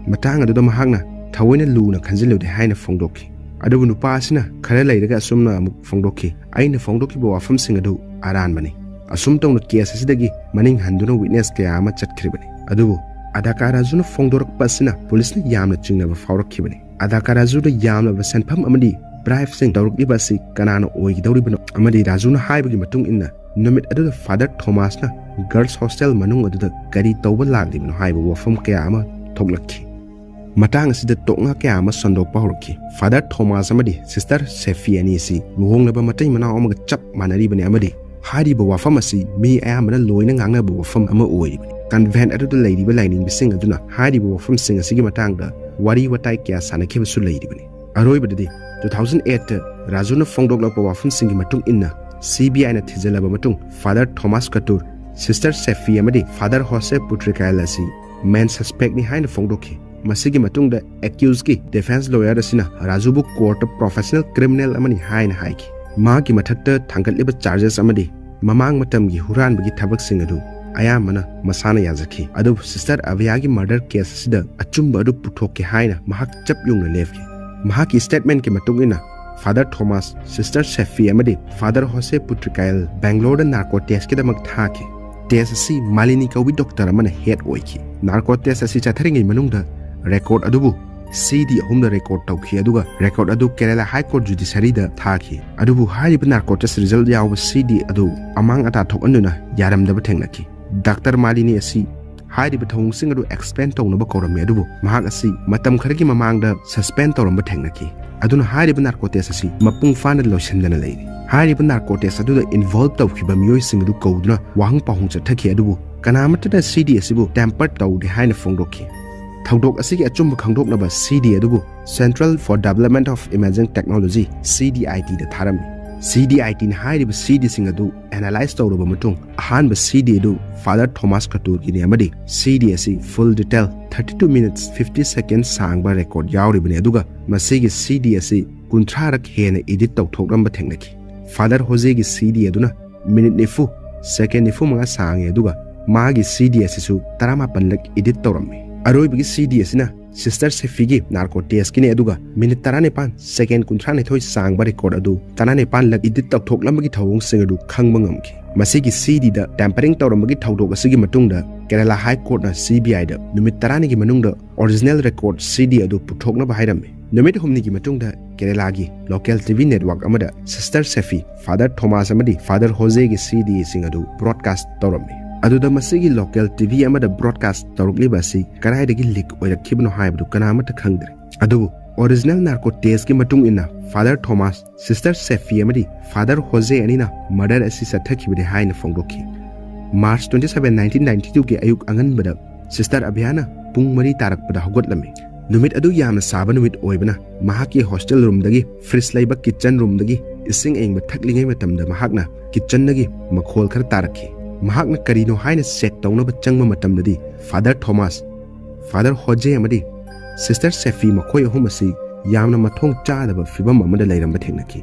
ꯃꯇꯥꯡ ꯑꯗꯨꯗ ꯃꯍꯥꯛꯅ ꯊꯑꯣꯏꯅ ꯂꯨꯅ ꯈꯟꯖꯤꯜꯂꯨꯗꯦ ꯍꯥꯏꯅ ꯐꯣꯡꯗꯣꯛꯈꯤ꯫ ꯑꯗꯨꯕꯨ ꯅꯨꯄꯥ ꯑꯁꯤꯅ ꯈꯔ ꯂꯩꯔꯒ ꯑꯁꯨꯝꯅ ꯑꯃꯨꯛ ꯐꯣꯡꯗꯣꯛꯈꯤ, "ꯑꯩꯅ ꯐꯣꯡꯗꯣꯛꯈꯤꯕ ꯋꯥꯐꯝꯁꯤꯡ ꯑꯗꯨ ꯑꯔꯥꯟꯕꯅꯤ꯫ ꯑꯁꯨꯝ ꯇꯧꯅ ꯀꯦꯁ ꯑꯁꯤꯗꯒꯤ ꯃꯅꯤꯡ ꯍꯟꯗꯨꯅ ꯋꯤꯠꯅꯦꯁ ꯀꯌꯥ ꯑꯃ ꯆꯠꯈ꯭ꯔꯤꯕꯅꯤ꯫ ꯑꯗꯨꯕꯨ ꯑꯗꯥꯀꯥ ꯔꯥꯖꯨꯅ ꯐꯣꯡꯗꯣꯔꯛꯄ ꯑꯁꯤꯅ ꯄꯨꯂꯤꯁꯅ ꯌꯥꯝꯅ ꯆꯤꯡꯅꯕ ꯐꯥꯎꯔꯛꯈꯤꯕꯅꯤ꯫ ꯑꯗꯥꯀꯥ ꯔꯥꯖꯨꯗ ꯌꯥꯝꯂꯕ ꯁꯦꯟꯐꯝ ꯑꯃꯗꯤ ꯕ꯭ꯔꯥꯏꯕꯁꯤꯡ ꯇꯧꯔꯛꯂꯤꯕ ꯑꯁꯤ ꯀꯅꯥꯅ ꯑꯣꯏꯒꯗꯧꯔꯤꯕꯅꯣ?" ꯑꯃꯗꯤ ꯔꯥꯖꯨꯅ ꯍꯥꯏꯕꯒꯤ ꯃꯇꯨꯡ ꯏꯟꯅ ꯅꯨꯃꯤꯠ ꯑꯗꯨꯗ ꯐꯥꯗꯔ ꯊꯣꯃꯥꯁꯅ ꯒꯔꯜꯁ ꯍꯣꯁꯇꯦꯜ ꯃꯅꯨꯡ ꯑꯗꯨꯗ ꯀꯔꯤ ꯇꯧꯕ ꯂꯥꯛꯂꯤꯕꯅꯣ ꯍꯥꯏꯕ ꯋꯥꯐꯝ ꯀꯌꯥ ꯑꯃ ꯊꯣꯛꯂꯛꯈꯤ꯫ ꯃꯇꯥꯡ ꯑꯁꯤꯗ ꯇꯣꯛꯉꯥ ꯀꯌꯥ ꯑꯃ ꯁꯟꯗꯣꯛꯄ ꯍꯧꯔꯛꯈꯤ꯫ ꯐꯥꯗꯔ ꯊꯣꯃꯥꯁ ꯑꯃꯗꯤ ꯁꯤꯁꯇꯔ ꯁꯦꯐꯤ ꯑꯅꯤ ꯑꯁꯤ ꯂꯨꯍꯣꯡꯂꯕ ꯃꯇꯩ ꯃꯅꯥꯎ ꯑꯃꯒ ꯆꯞ ꯃꯥꯟꯅꯔꯤꯕꯅꯤ ꯑꯃꯗꯤ ꯍꯥꯏꯔꯤꯕ ꯋꯥꯐꯝ ꯑꯁꯤ ꯃꯤ ꯑꯌꯥꯝꯕꯅ ꯂꯣꯏꯅ ꯉꯥꯡꯅꯕ ꯋꯥꯐꯝ ꯑꯃ ꯑꯣꯏꯔꯤꯕꯅꯤ꯫ ꯀꯟꯚꯦꯟ ꯑꯗꯨꯗ ꯂꯩꯔꯤꯕ ꯂꯥꯏꯅꯤꯡꯕꯁꯤꯡ ꯑꯗꯨꯅ ꯍꯥꯏꯔꯤꯕ ꯋꯥꯐꯝꯁꯤꯡ ꯑꯁꯤꯒꯤ ꯃꯇꯥꯡꯗ ꯋꯥꯔꯤ ꯋꯥꯇꯥꯏ ꯀꯌꯥ ꯁꯥꯟꯅꯈꯤꯕꯁꯨ ꯂꯩꯔꯤꯕꯅꯤ꯫ ꯑꯔꯣꯏꯕꯗ ꯔꯥꯖꯨꯅ ꯐꯣꯡꯗꯣꯛꯂꯛꯄ ꯋꯥꯐꯝꯁꯤꯡꯒꯤ ꯃꯇꯨꯡ ꯏꯟꯅ ꯁꯤ ꯕꯤ ꯑꯥꯏꯅ ꯊꯤꯖꯤꯜꯂꯕ ꯃꯇꯨꯡ ꯐꯥꯗꯔ ꯊꯣꯃꯥꯁ ꯀꯇꯨꯔ, ꯁꯤꯁꯇꯔ ꯁꯦꯐꯤ ꯑꯃꯗꯤ ꯐꯥꯗꯔ ꯍꯣꯁꯦ ꯄꯨꯇ꯭ꯔꯤꯀꯥꯌꯦꯜ ꯑꯁꯤ ꯃꯦꯟ ꯁꯁꯄꯦꯛꯅꯤ ꯍꯥꯏꯅ ꯐꯣꯡꯗꯣꯛꯈꯤ꯫ ꯃꯁꯤꯒꯤ ꯃꯇꯨꯡꯗ ꯑꯦꯀ꯭ꯌꯨꯖꯀꯤ ꯗꯤꯐꯦꯟꯁ ꯂꯣꯌꯔ ꯑꯁꯤꯅ ꯔꯥꯖꯨꯕꯨ ꯀꯣꯔꯠꯇ ꯄ꯭ꯔꯣꯐꯦꯁꯅꯦꯜ ꯀ꯭ꯔꯤꯃꯤꯅꯦꯜ ꯑꯃꯅꯤ ꯍꯥꯏꯅ ꯍꯥꯏꯈꯤ꯫ ꯃꯍꯥꯛꯀꯤ ꯃꯊꯛꯇ ꯊꯥꯡꯒꯠꯂꯤꯕ ꯆꯥꯔꯖꯦꯁ ꯑꯃꯗꯤ ꯃꯃꯥꯡ ꯃꯇꯝꯒꯤ ꯍꯨꯔꯥꯟꯕꯒꯤ ꯊꯕꯛꯁꯤꯡ ꯑꯗꯨ ꯑꯌꯥꯝꯕꯅ ꯃꯁꯥꯅ ꯌꯥꯖꯈꯤ꯫ ꯑꯗꯨꯕꯨ ꯁꯤꯁꯇꯔ ꯑꯚꯌꯥꯒꯤ ꯃꯔꯗꯔ ꯀꯦꯁ ꯑꯁꯤꯗ ꯑꯆꯨꯝꯕ ꯑꯗꯨ ꯄꯨꯊꯣꯛꯀꯦ ꯍꯥꯏꯅ ꯃꯍꯥꯛ ꯆꯞ ꯌꯨꯡꯅ ꯂꯦꯞꯈꯤ꯫ ꯃꯍꯥꯛꯀꯤ ꯁ꯭ꯇꯦꯠꯃꯦꯟꯠꯀꯤ ꯃꯇꯨꯡ ꯏꯟꯅ, ꯐꯥꯗꯔ ꯊꯣꯃꯥꯁ, ꯁꯤꯁꯇꯔ ꯁꯦꯐꯤ ꯑꯃꯗꯤ ꯐꯥꯗꯔ ꯍꯣꯁꯦ ꯄꯨꯇ꯭ꯔꯤꯀꯥꯏꯜ ꯕꯦꯡꯒ꯭ꯂꯣꯔꯗ ꯅꯥꯔꯀꯣ ꯇꯦꯁꯀꯤꯗꯃꯛ ꯊꯥꯈꯤ꯫ ꯇꯦꯁ ꯑꯁꯤ ꯃꯥꯂꯤꯅꯤ ꯀꯧꯕꯤ ꯗꯣꯛꯇꯔ ꯑꯃꯅ ꯍꯦꯗ ꯑꯣꯏꯈꯤ꯫ ꯅꯥꯔꯀꯣ ꯇꯦꯁ ꯑꯁꯤ ꯆꯠꯊꯔꯤꯉꯩ ꯃꯅꯨꯡꯗ ꯔꯦꯀꯣꯔꯗ ꯑꯗꯨꯕꯨ ꯁꯤ ꯗꯤ ꯑꯍꯨꯝꯗ ꯔꯦꯀꯣꯔꯗ ꯇꯧꯈꯤ, ꯑꯗꯨꯒ ꯔꯦꯀꯣꯔꯗ ꯑꯗꯨ ꯀꯦꯔꯂꯥ ꯍꯥꯏ ꯀꯣꯔꯠ ꯖꯨꯗꯤꯁꯔꯤꯗ ꯊꯥꯈꯤ꯫ ꯑꯗꯨꯕꯨ ꯍꯥꯏꯔꯤꯕ ꯅꯥꯔꯀꯣ ꯇꯦꯁ ꯔꯤꯖꯜꯠ ꯌꯥꯎꯕ ꯁꯤ ꯗꯤ ꯑꯗꯨ ꯑꯃꯥꯡ ꯑꯇꯥ ꯊꯣꯛꯍꯟꯗꯨꯅ ꯌꯥꯔꯝꯗꯕ ꯊꯦꯡꯅꯈꯤ꯫ ꯗꯥꯛꯇꯔ ꯃꯥꯂꯤꯅꯤ ꯑꯁꯤ ꯍꯥꯏꯔꯤꯕ ꯊꯧꯑꯣꯡꯁꯤꯡ ꯑꯗꯨ ꯑꯦꯛꯁꯄꯦꯟ ꯇꯧꯅꯕ ꯀꯧꯔꯝꯃꯤ, ꯑꯗꯨꯕꯨ ꯃꯍꯥꯛ ꯑꯁꯤ ꯃꯇꯝ ꯈꯔꯒꯤ ꯃꯃꯥꯡꯗ ꯁꯁꯄꯦꯟ ꯇꯧꯔꯝꯕ ꯊꯦꯡꯅꯈꯤ꯫ ꯑꯗꯨꯅ ꯍꯥꯏꯔꯤꯕ ꯅꯥꯔꯀꯣ ꯇꯦꯁ ꯑꯁꯤ ꯃꯄꯨꯡ ꯐꯥꯅ ꯂꯣꯏꯁꯤꯟꯗꯅ ꯂꯩꯔꯤ꯫ ꯍꯥꯏꯔꯤꯕ ꯅꯥꯔꯀꯣ ꯇꯦꯁ ꯑꯗꯨꯗ ꯏꯟꯚꯣꯜꯕ ꯇꯧꯈꯤꯕ ꯃꯤꯑꯣꯏꯁꯤꯡ ꯑꯗꯨ ꯀꯧꯗꯨꯅ ꯋꯥꯍꯪ ꯄꯥꯎꯍꯪ ꯆꯠꯊꯈꯤ, ꯑꯗꯨꯕꯨ ꯀꯅꯥꯃꯠꯇꯅ ꯁꯤ ꯗꯤ ꯑꯁꯤꯕꯨ ꯇꯦꯝꯄꯔ ꯇꯧꯗꯦ ꯍꯥꯏꯅ ꯐꯣꯡꯗꯣꯛꯈꯤ꯫ ꯊꯧꯗꯣꯛ ꯑꯁꯤꯒꯤ ꯑꯆꯨꯝꯕ ꯈꯪꯗꯣꯛꯅꯕ ꯁꯤ ꯗꯤ ꯑꯗꯨꯕꯨ Centre for Development of Imaging Technology, ꯁꯤ ꯗꯤ ꯑꯥꯏ ꯇꯤꯗ ꯊꯥꯔꯝꯃꯤ꯫ ꯁꯤ ꯗꯤ ꯑꯥꯏ ꯇꯤꯅ ꯍꯥꯏꯔꯤꯕ ꯁꯤ ꯗꯤꯁꯤꯡ ꯑꯗꯨ ꯑꯦꯅꯥꯂꯥꯏꯖ ꯇꯧꯔꯕ ꯃꯇꯨꯡ, ꯑꯍꯥꯟꯕ ꯁꯤ ꯗꯤ ꯑꯗꯨ ꯐꯥꯗꯔ ꯊꯣꯃꯥꯁ ꯀꯇꯨꯔꯒꯤꯅꯤ ꯑꯃꯗꯤ ꯁꯤ ꯗꯤ ꯑꯁꯤ full detail thirty two minutes fifty second ꯁꯥꯡꯕ ꯔꯦꯀꯣꯔꯗ ꯌꯥꯎꯔꯤꯕꯅꯤ, ꯑꯗꯨꯒ ꯃꯁꯤꯒꯤ ꯁꯤ ꯗꯤ ꯑꯁꯤ ꯀꯨꯟꯊ꯭ꯔꯥꯔꯛ ꯍꯦꯟꯅ ꯏꯗꯤꯠ ꯇꯧꯊꯣꯛꯂꯝꯕ ꯊꯦꯡꯅꯈꯤ꯫ ꯐꯥꯗꯔ ꯍꯣꯖꯦꯒꯤ ꯁꯤ ꯗꯤ ꯑꯗꯨꯅ ꯃꯤꯅꯤꯠ ꯅꯤꯐꯨ, ꯁꯦꯀꯦꯟꯗ ꯅꯤꯐꯨ ꯃꯉꯥ ꯁꯥꯡꯉꯤ, ꯑꯗꯨꯒ ꯃꯥꯒꯤ ꯁꯤ ꯗꯤ ꯑꯁꯤꯁꯨ ꯇꯔꯥꯃꯥꯄꯟꯂꯛ ꯏꯗꯤꯠ ꯇꯧꯔꯝꯃꯤ꯫ ꯑꯔꯣꯏꯕꯒꯤ ꯁꯤ ꯗꯤ ꯑꯁꯤꯅ ꯁꯤꯁꯇꯔ ꯁꯦꯐꯤꯒꯤ ꯅꯥꯔꯀꯣ ꯇꯦꯁꯀꯤꯅꯤ, ꯑꯗꯨꯒ ꯃꯤꯅꯤꯠ ꯇꯔꯥꯅꯤꯄꯥꯟ, ꯁꯦꯀꯦꯟꯗ ꯀꯨꯟꯊ꯭ꯔꯥꯅꯤꯊꯣꯏ ꯁꯥꯡꯕ ꯔꯦꯀꯣꯔꯗ ꯑꯗꯨ ꯇꯔꯥꯅꯤꯄꯥꯟꯂꯛ ꯏꯗꯤꯠ ꯇꯧꯊꯣꯛꯂꯝꯕꯒꯤ ꯊꯧꯑꯣꯡꯁꯤꯡ ꯑꯗꯨ ꯈꯪꯕ ꯉꯝꯈꯤ꯫ ꯃꯁꯤꯒꯤ ꯁꯤ ꯗꯤꯗ ꯇꯦꯝꯄꯔꯤꯡ ꯇꯧꯔꯝꯕꯒꯤ ꯊꯧꯗꯣꯛ ꯑꯁꯤꯒꯤ ꯃꯇꯨꯡꯗ ꯀꯦꯔꯂꯥ ꯍꯥꯏ ꯀꯣꯔꯠꯅ ꯁꯤ ꯕꯤ ꯑꯥꯏꯗ ꯅꯨꯃꯤꯠ ꯇꯔꯥꯅꯤꯒꯤ ꯃꯅꯨꯡꯗ ꯑꯣꯔꯤꯖꯤꯅꯦꯜ ꯔꯦꯀꯣꯔꯗ ꯁꯤ ꯗꯤ ꯑꯗꯨ ꯄꯨꯊꯣꯛꯅꯕ ꯍꯥꯏꯔꯝꯃꯤ꯫ ꯅꯨꯃꯤꯠ ꯍꯨꯝꯅꯤꯒꯤ ꯃꯇꯨꯡꯗ ꯀꯦꯔꯂꯥꯒꯤ ꯂꯣꯀꯦꯜ ꯇꯤ ꯚꯤ ꯅꯦꯠꯋꯥꯔꯛ ꯑꯃꯗ ꯁꯤꯁꯇꯔ ꯁꯦꯐꯤ, ꯐꯥꯗꯔ ꯊꯣꯃꯥꯁ ꯑꯃꯗꯤ ꯐꯥꯗꯔ ꯍꯣꯖꯦꯒꯤ ꯁꯤ ꯗꯤꯁꯤꯡ ꯑꯗꯨ ꯕ꯭ꯔꯣꯗꯀꯥꯁ꯭ꯠ ꯇꯧꯔꯝꯃꯤ꯫ ꯑꯗꯨꯗ ꯃꯁꯤꯒꯤ ꯂꯣꯀꯦꯜ ꯇꯤ ꯚꯤ ꯑꯃꯗ ꯕ꯭ꯔꯣꯗꯀꯥꯁ꯭ꯠ ꯇꯧꯔꯛꯂꯤꯕ ꯑꯁꯤ ꯀꯗꯥꯏꯗꯒꯤ ꯂꯤꯛ ꯑꯣꯏꯔꯛꯈꯤꯕꯅꯣ ꯍꯥꯏꯕꯗꯨ ꯀꯅꯥꯃꯠꯇ ꯈꯪꯗ꯭ꯔꯦ꯫ ꯑꯗꯨꯕꯨ ꯑꯣꯔꯤꯖꯤꯅꯦꯜ ꯅꯥꯔꯀꯣ ꯇꯦꯁꯀꯤ ꯃꯇꯨꯡ ꯏꯟꯅ ꯐꯥꯗꯔ ꯊꯣꯃꯥꯁ, ꯁꯤꯁꯇꯔ ꯁꯦꯐꯤ ꯑꯃꯗꯤ ꯐꯥꯗꯔ ꯍꯣꯖꯦ ꯑꯅꯤꯅ ꯃꯔꯗꯔ ꯑꯁꯤ ꯆꯠꯊꯈꯤꯕꯅꯤ ꯍꯥꯏꯅ ꯐꯣꯡꯗꯣꯛꯈꯤ꯫ March twenty seven, nineteen ninety ꯇꯨꯒꯤ ꯑꯌꯨꯛ ꯑꯉꯟꯕꯗ ꯁꯤꯁꯇꯔ ꯑꯚꯤꯌꯥꯅ ꯄꯨꯡ ꯃꯔꯤ ꯇꯥꯔꯛꯄꯗ ꯍꯧꯒꯠꯂꯝꯃꯤ꯫ ꯅꯨꯃꯤꯠ ꯑꯗꯨ ꯌꯥꯝꯅ ꯁꯥꯕ ꯅꯨꯃꯤꯠ ꯑꯣꯏꯕꯅ ꯃꯍꯥꯛꯀꯤ ꯍꯣꯁꯇꯦꯜ ꯔꯨꯝꯗꯒꯤ ꯐ꯭ꯔꯤꯖ ꯂꯩꯕ ꯀꯤꯠꯆꯟ ꯔꯨꯝꯗꯒꯤ ꯏꯁꯤꯡ ꯑꯏꯪꯕ ꯊꯛꯂꯤꯉꯩ ꯃꯇꯝꯗ ꯃꯍꯥꯛꯅ ꯀꯤꯠꯆꯟꯗꯒꯤ ꯃꯈꯣꯜ ꯈꯔ ꯇꯥꯔꯛꯈꯤ꯫ ꯃꯍꯥꯛꯅ ꯀꯔꯤꯅꯣ ꯍꯥꯏꯅ ꯆꯦꯛ ꯇꯧꯅꯕ ꯆꯪꯕ ꯃꯇꯝꯗꯗꯤ ꯐꯥꯗꯔ ꯊꯣꯃꯥꯁ, ꯐꯥꯗꯔ ꯍꯣꯖꯦ ꯑꯃꯗꯤ ꯁꯤꯁꯇꯔ ꯁꯦꯐꯤ ꯃꯈꯣꯏ ꯑꯍꯨꯝ ꯑꯁꯤ ꯌꯥꯝꯅ ꯃꯊꯣꯡ ꯆꯥꯗꯕ ꯐꯤꯕꯝ ꯑꯃꯗ ꯂꯩꯔꯝꯕ ꯊꯦꯡꯅꯈꯤ꯫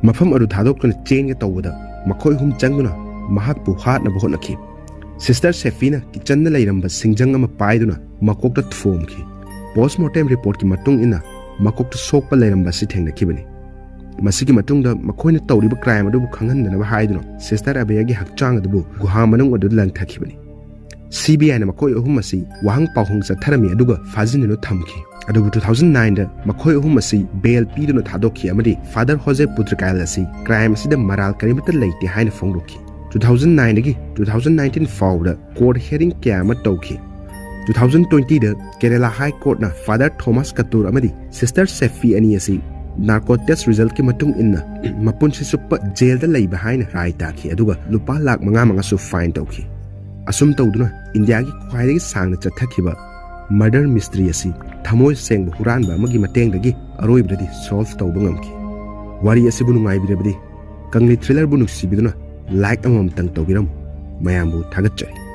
ꯃꯐꯝ ꯑꯗꯨ ꯊꯥꯗꯣꯛꯇꯨꯅ ꯆꯦꯟꯒꯦ ꯇꯧꯕꯗ ꯃꯈꯣꯏ ꯑꯍꯨꯝ ꯆꯪꯗꯨꯅ ꯃꯍꯥꯛꯄꯨ ꯍꯥꯠꯅꯕ ꯍꯣꯠꯅꯈꯤ꯫ ꯁꯤꯁꯇꯔ ꯁꯦꯐꯤꯅ ꯀꯤꯆꯟꯗ ꯂꯩꯔꯝꯕ ꯁꯤꯡꯖꯪ ꯑꯃ ꯄꯥꯏꯗꯨꯅ ꯃꯀꯣꯛꯇ ꯊꯣꯝꯈꯤ꯫ ꯄꯣꯁꯃꯣꯔꯇꯦꯝ ꯔꯤꯄꯣꯔꯠꯀꯤ ꯃꯇꯨꯡ ꯏꯟꯅ ꯃꯀꯣꯛꯇ ꯁꯣꯛꯄ ꯂꯩꯔꯝꯕ ꯑꯁꯤ ꯊꯦꯡꯅꯈꯤꯕꯅꯤ꯫ ꯃꯁꯤꯒꯤ ꯃꯇꯨꯡꯗ ꯃꯈꯣꯏꯅ ꯇꯧꯔꯤꯕ ꯀ꯭ꯔꯥꯏꯝ ꯑꯗꯨꯕꯨ ꯈꯪꯍꯟꯗꯅꯕ ꯍꯥꯏꯗꯨꯅ ꯁꯤꯁꯇꯔ ꯑꯕꯦꯌꯥꯒꯤ ꯍꯛꯆꯥꯡ ꯑꯗꯨꯕꯨ ꯒꯨꯍꯥ ꯃꯅꯨꯡ ꯑꯗꯨꯗ ꯂꯪꯊꯈꯤꯕꯅꯤ꯫ ꯁꯤ ꯕꯤ ꯑꯥꯏꯅ ꯃꯈꯣꯏ ꯑꯍꯨꯝ ꯑꯁꯤ ꯋꯥꯍꯪ ꯄꯥꯎꯍꯪ ꯆꯠꯊꯔꯝꯃꯤ ꯑꯗꯨꯒ ꯐꯥꯖꯤꯟꯗꯨꯅ ꯊꯝꯈꯤ꯫ ꯑꯗꯨꯕꯨ two thousand nineꯗ ꯃꯈꯣꯏ ꯑꯍꯨꯝ ꯑꯁꯤ ꯕꯦꯜ ꯄꯤꯗꯨꯅ ꯊꯥꯗꯣꯛꯈꯤ ꯑꯃꯗꯤ ꯐꯥꯗꯔ ꯍꯣꯖꯦ ꯄꯨꯇ꯭ꯔꯀꯥꯏꯜ ꯑꯁꯤ ꯀ꯭ꯔꯥꯏꯝ ꯑꯁꯤꯗ ꯃꯔꯥꯜ ꯀꯔꯤꯃꯠꯇ ꯂꯩꯇꯦ ꯍꯥꯏꯅ ꯐꯣꯡꯗꯣꯛꯈꯤ꯫ Two thousand nineꯗꯒꯤ two thousand nineteen ꯐꯥꯎꯕꯗ ꯀꯣꯔꯠ ꯍꯤꯌꯔꯤꯡ ꯀꯌꯥ ꯑꯃ ꯇꯧꯈꯤ꯫ Two thousand twentyꯗ ꯀꯦꯔꯦꯂꯥ ꯍꯥꯏ ꯀꯣꯔꯠꯅ ꯐꯥꯗꯔ ꯊꯣꯃꯥꯁ ꯀꯇꯨꯔ ꯑꯃꯗꯤ ꯁꯤꯁꯇꯔ ꯁꯦꯐꯤ ꯑꯅꯤ ꯑꯁꯤ ꯅꯥꯔꯀꯣ ꯇꯦꯁ ꯔꯤꯖꯜꯠꯀꯤ ꯃꯇꯨꯡ ꯏꯟꯅ ꯃꯄꯨꯟꯁꯤ ꯆꯨꯞꯄ ꯖꯦꯜꯗ ꯂꯩꯕ ꯍꯥꯏꯅ ꯔꯥꯏ ꯇꯥꯈꯤ, ꯑꯗꯨꯒ ꯂꯨꯄꯥ ꯂꯥꯈ ꯃꯉꯥ ꯃꯉꯥꯁꯨ ꯐꯥꯏꯟ ꯇꯧꯈꯤ꯫ ꯑꯁꯨꯝ ꯇꯧꯗꯨꯅ ꯏꯟꯗꯤꯌꯥꯒꯤ ꯈ꯭ꯋꯥꯏꯗꯒꯤ ꯁꯥꯡꯅ ꯆꯠꯊꯈꯤꯕ ꯃꯔꯗꯔ ꯃꯤꯁꯇ꯭ꯔꯤ ꯑꯁꯤ ꯊꯃꯣꯏ ꯁꯦꯡꯕ ꯍꯨꯔꯥꯟꯕ ꯑꯃꯒꯤ ꯃꯇꯦꯡꯗꯒꯤ ꯑꯔꯣꯏꯕꯗꯗꯤ ꯁꯣꯜꯚ ꯇꯧꯕ ꯉꯝꯈꯤ꯫ ꯋꯥꯔꯤ ꯑꯁꯤꯕꯨ ꯅꯨꯡꯉꯥꯏꯕꯤꯔꯕꯗꯤ ꯀꯪꯂꯤ ꯊ꯭ꯔꯤꯂꯔꯕꯨ ꯅꯨꯡꯁꯤꯕꯤꯗꯨꯅ ꯂꯥꯏꯛ ꯑꯃꯃꯝꯇꯪ ꯇꯧꯕꯤꯔꯝꯃꯨ꯫ ꯃꯌꯥꯝꯕꯨ ꯊꯥꯒꯠꯆꯔꯤ꯫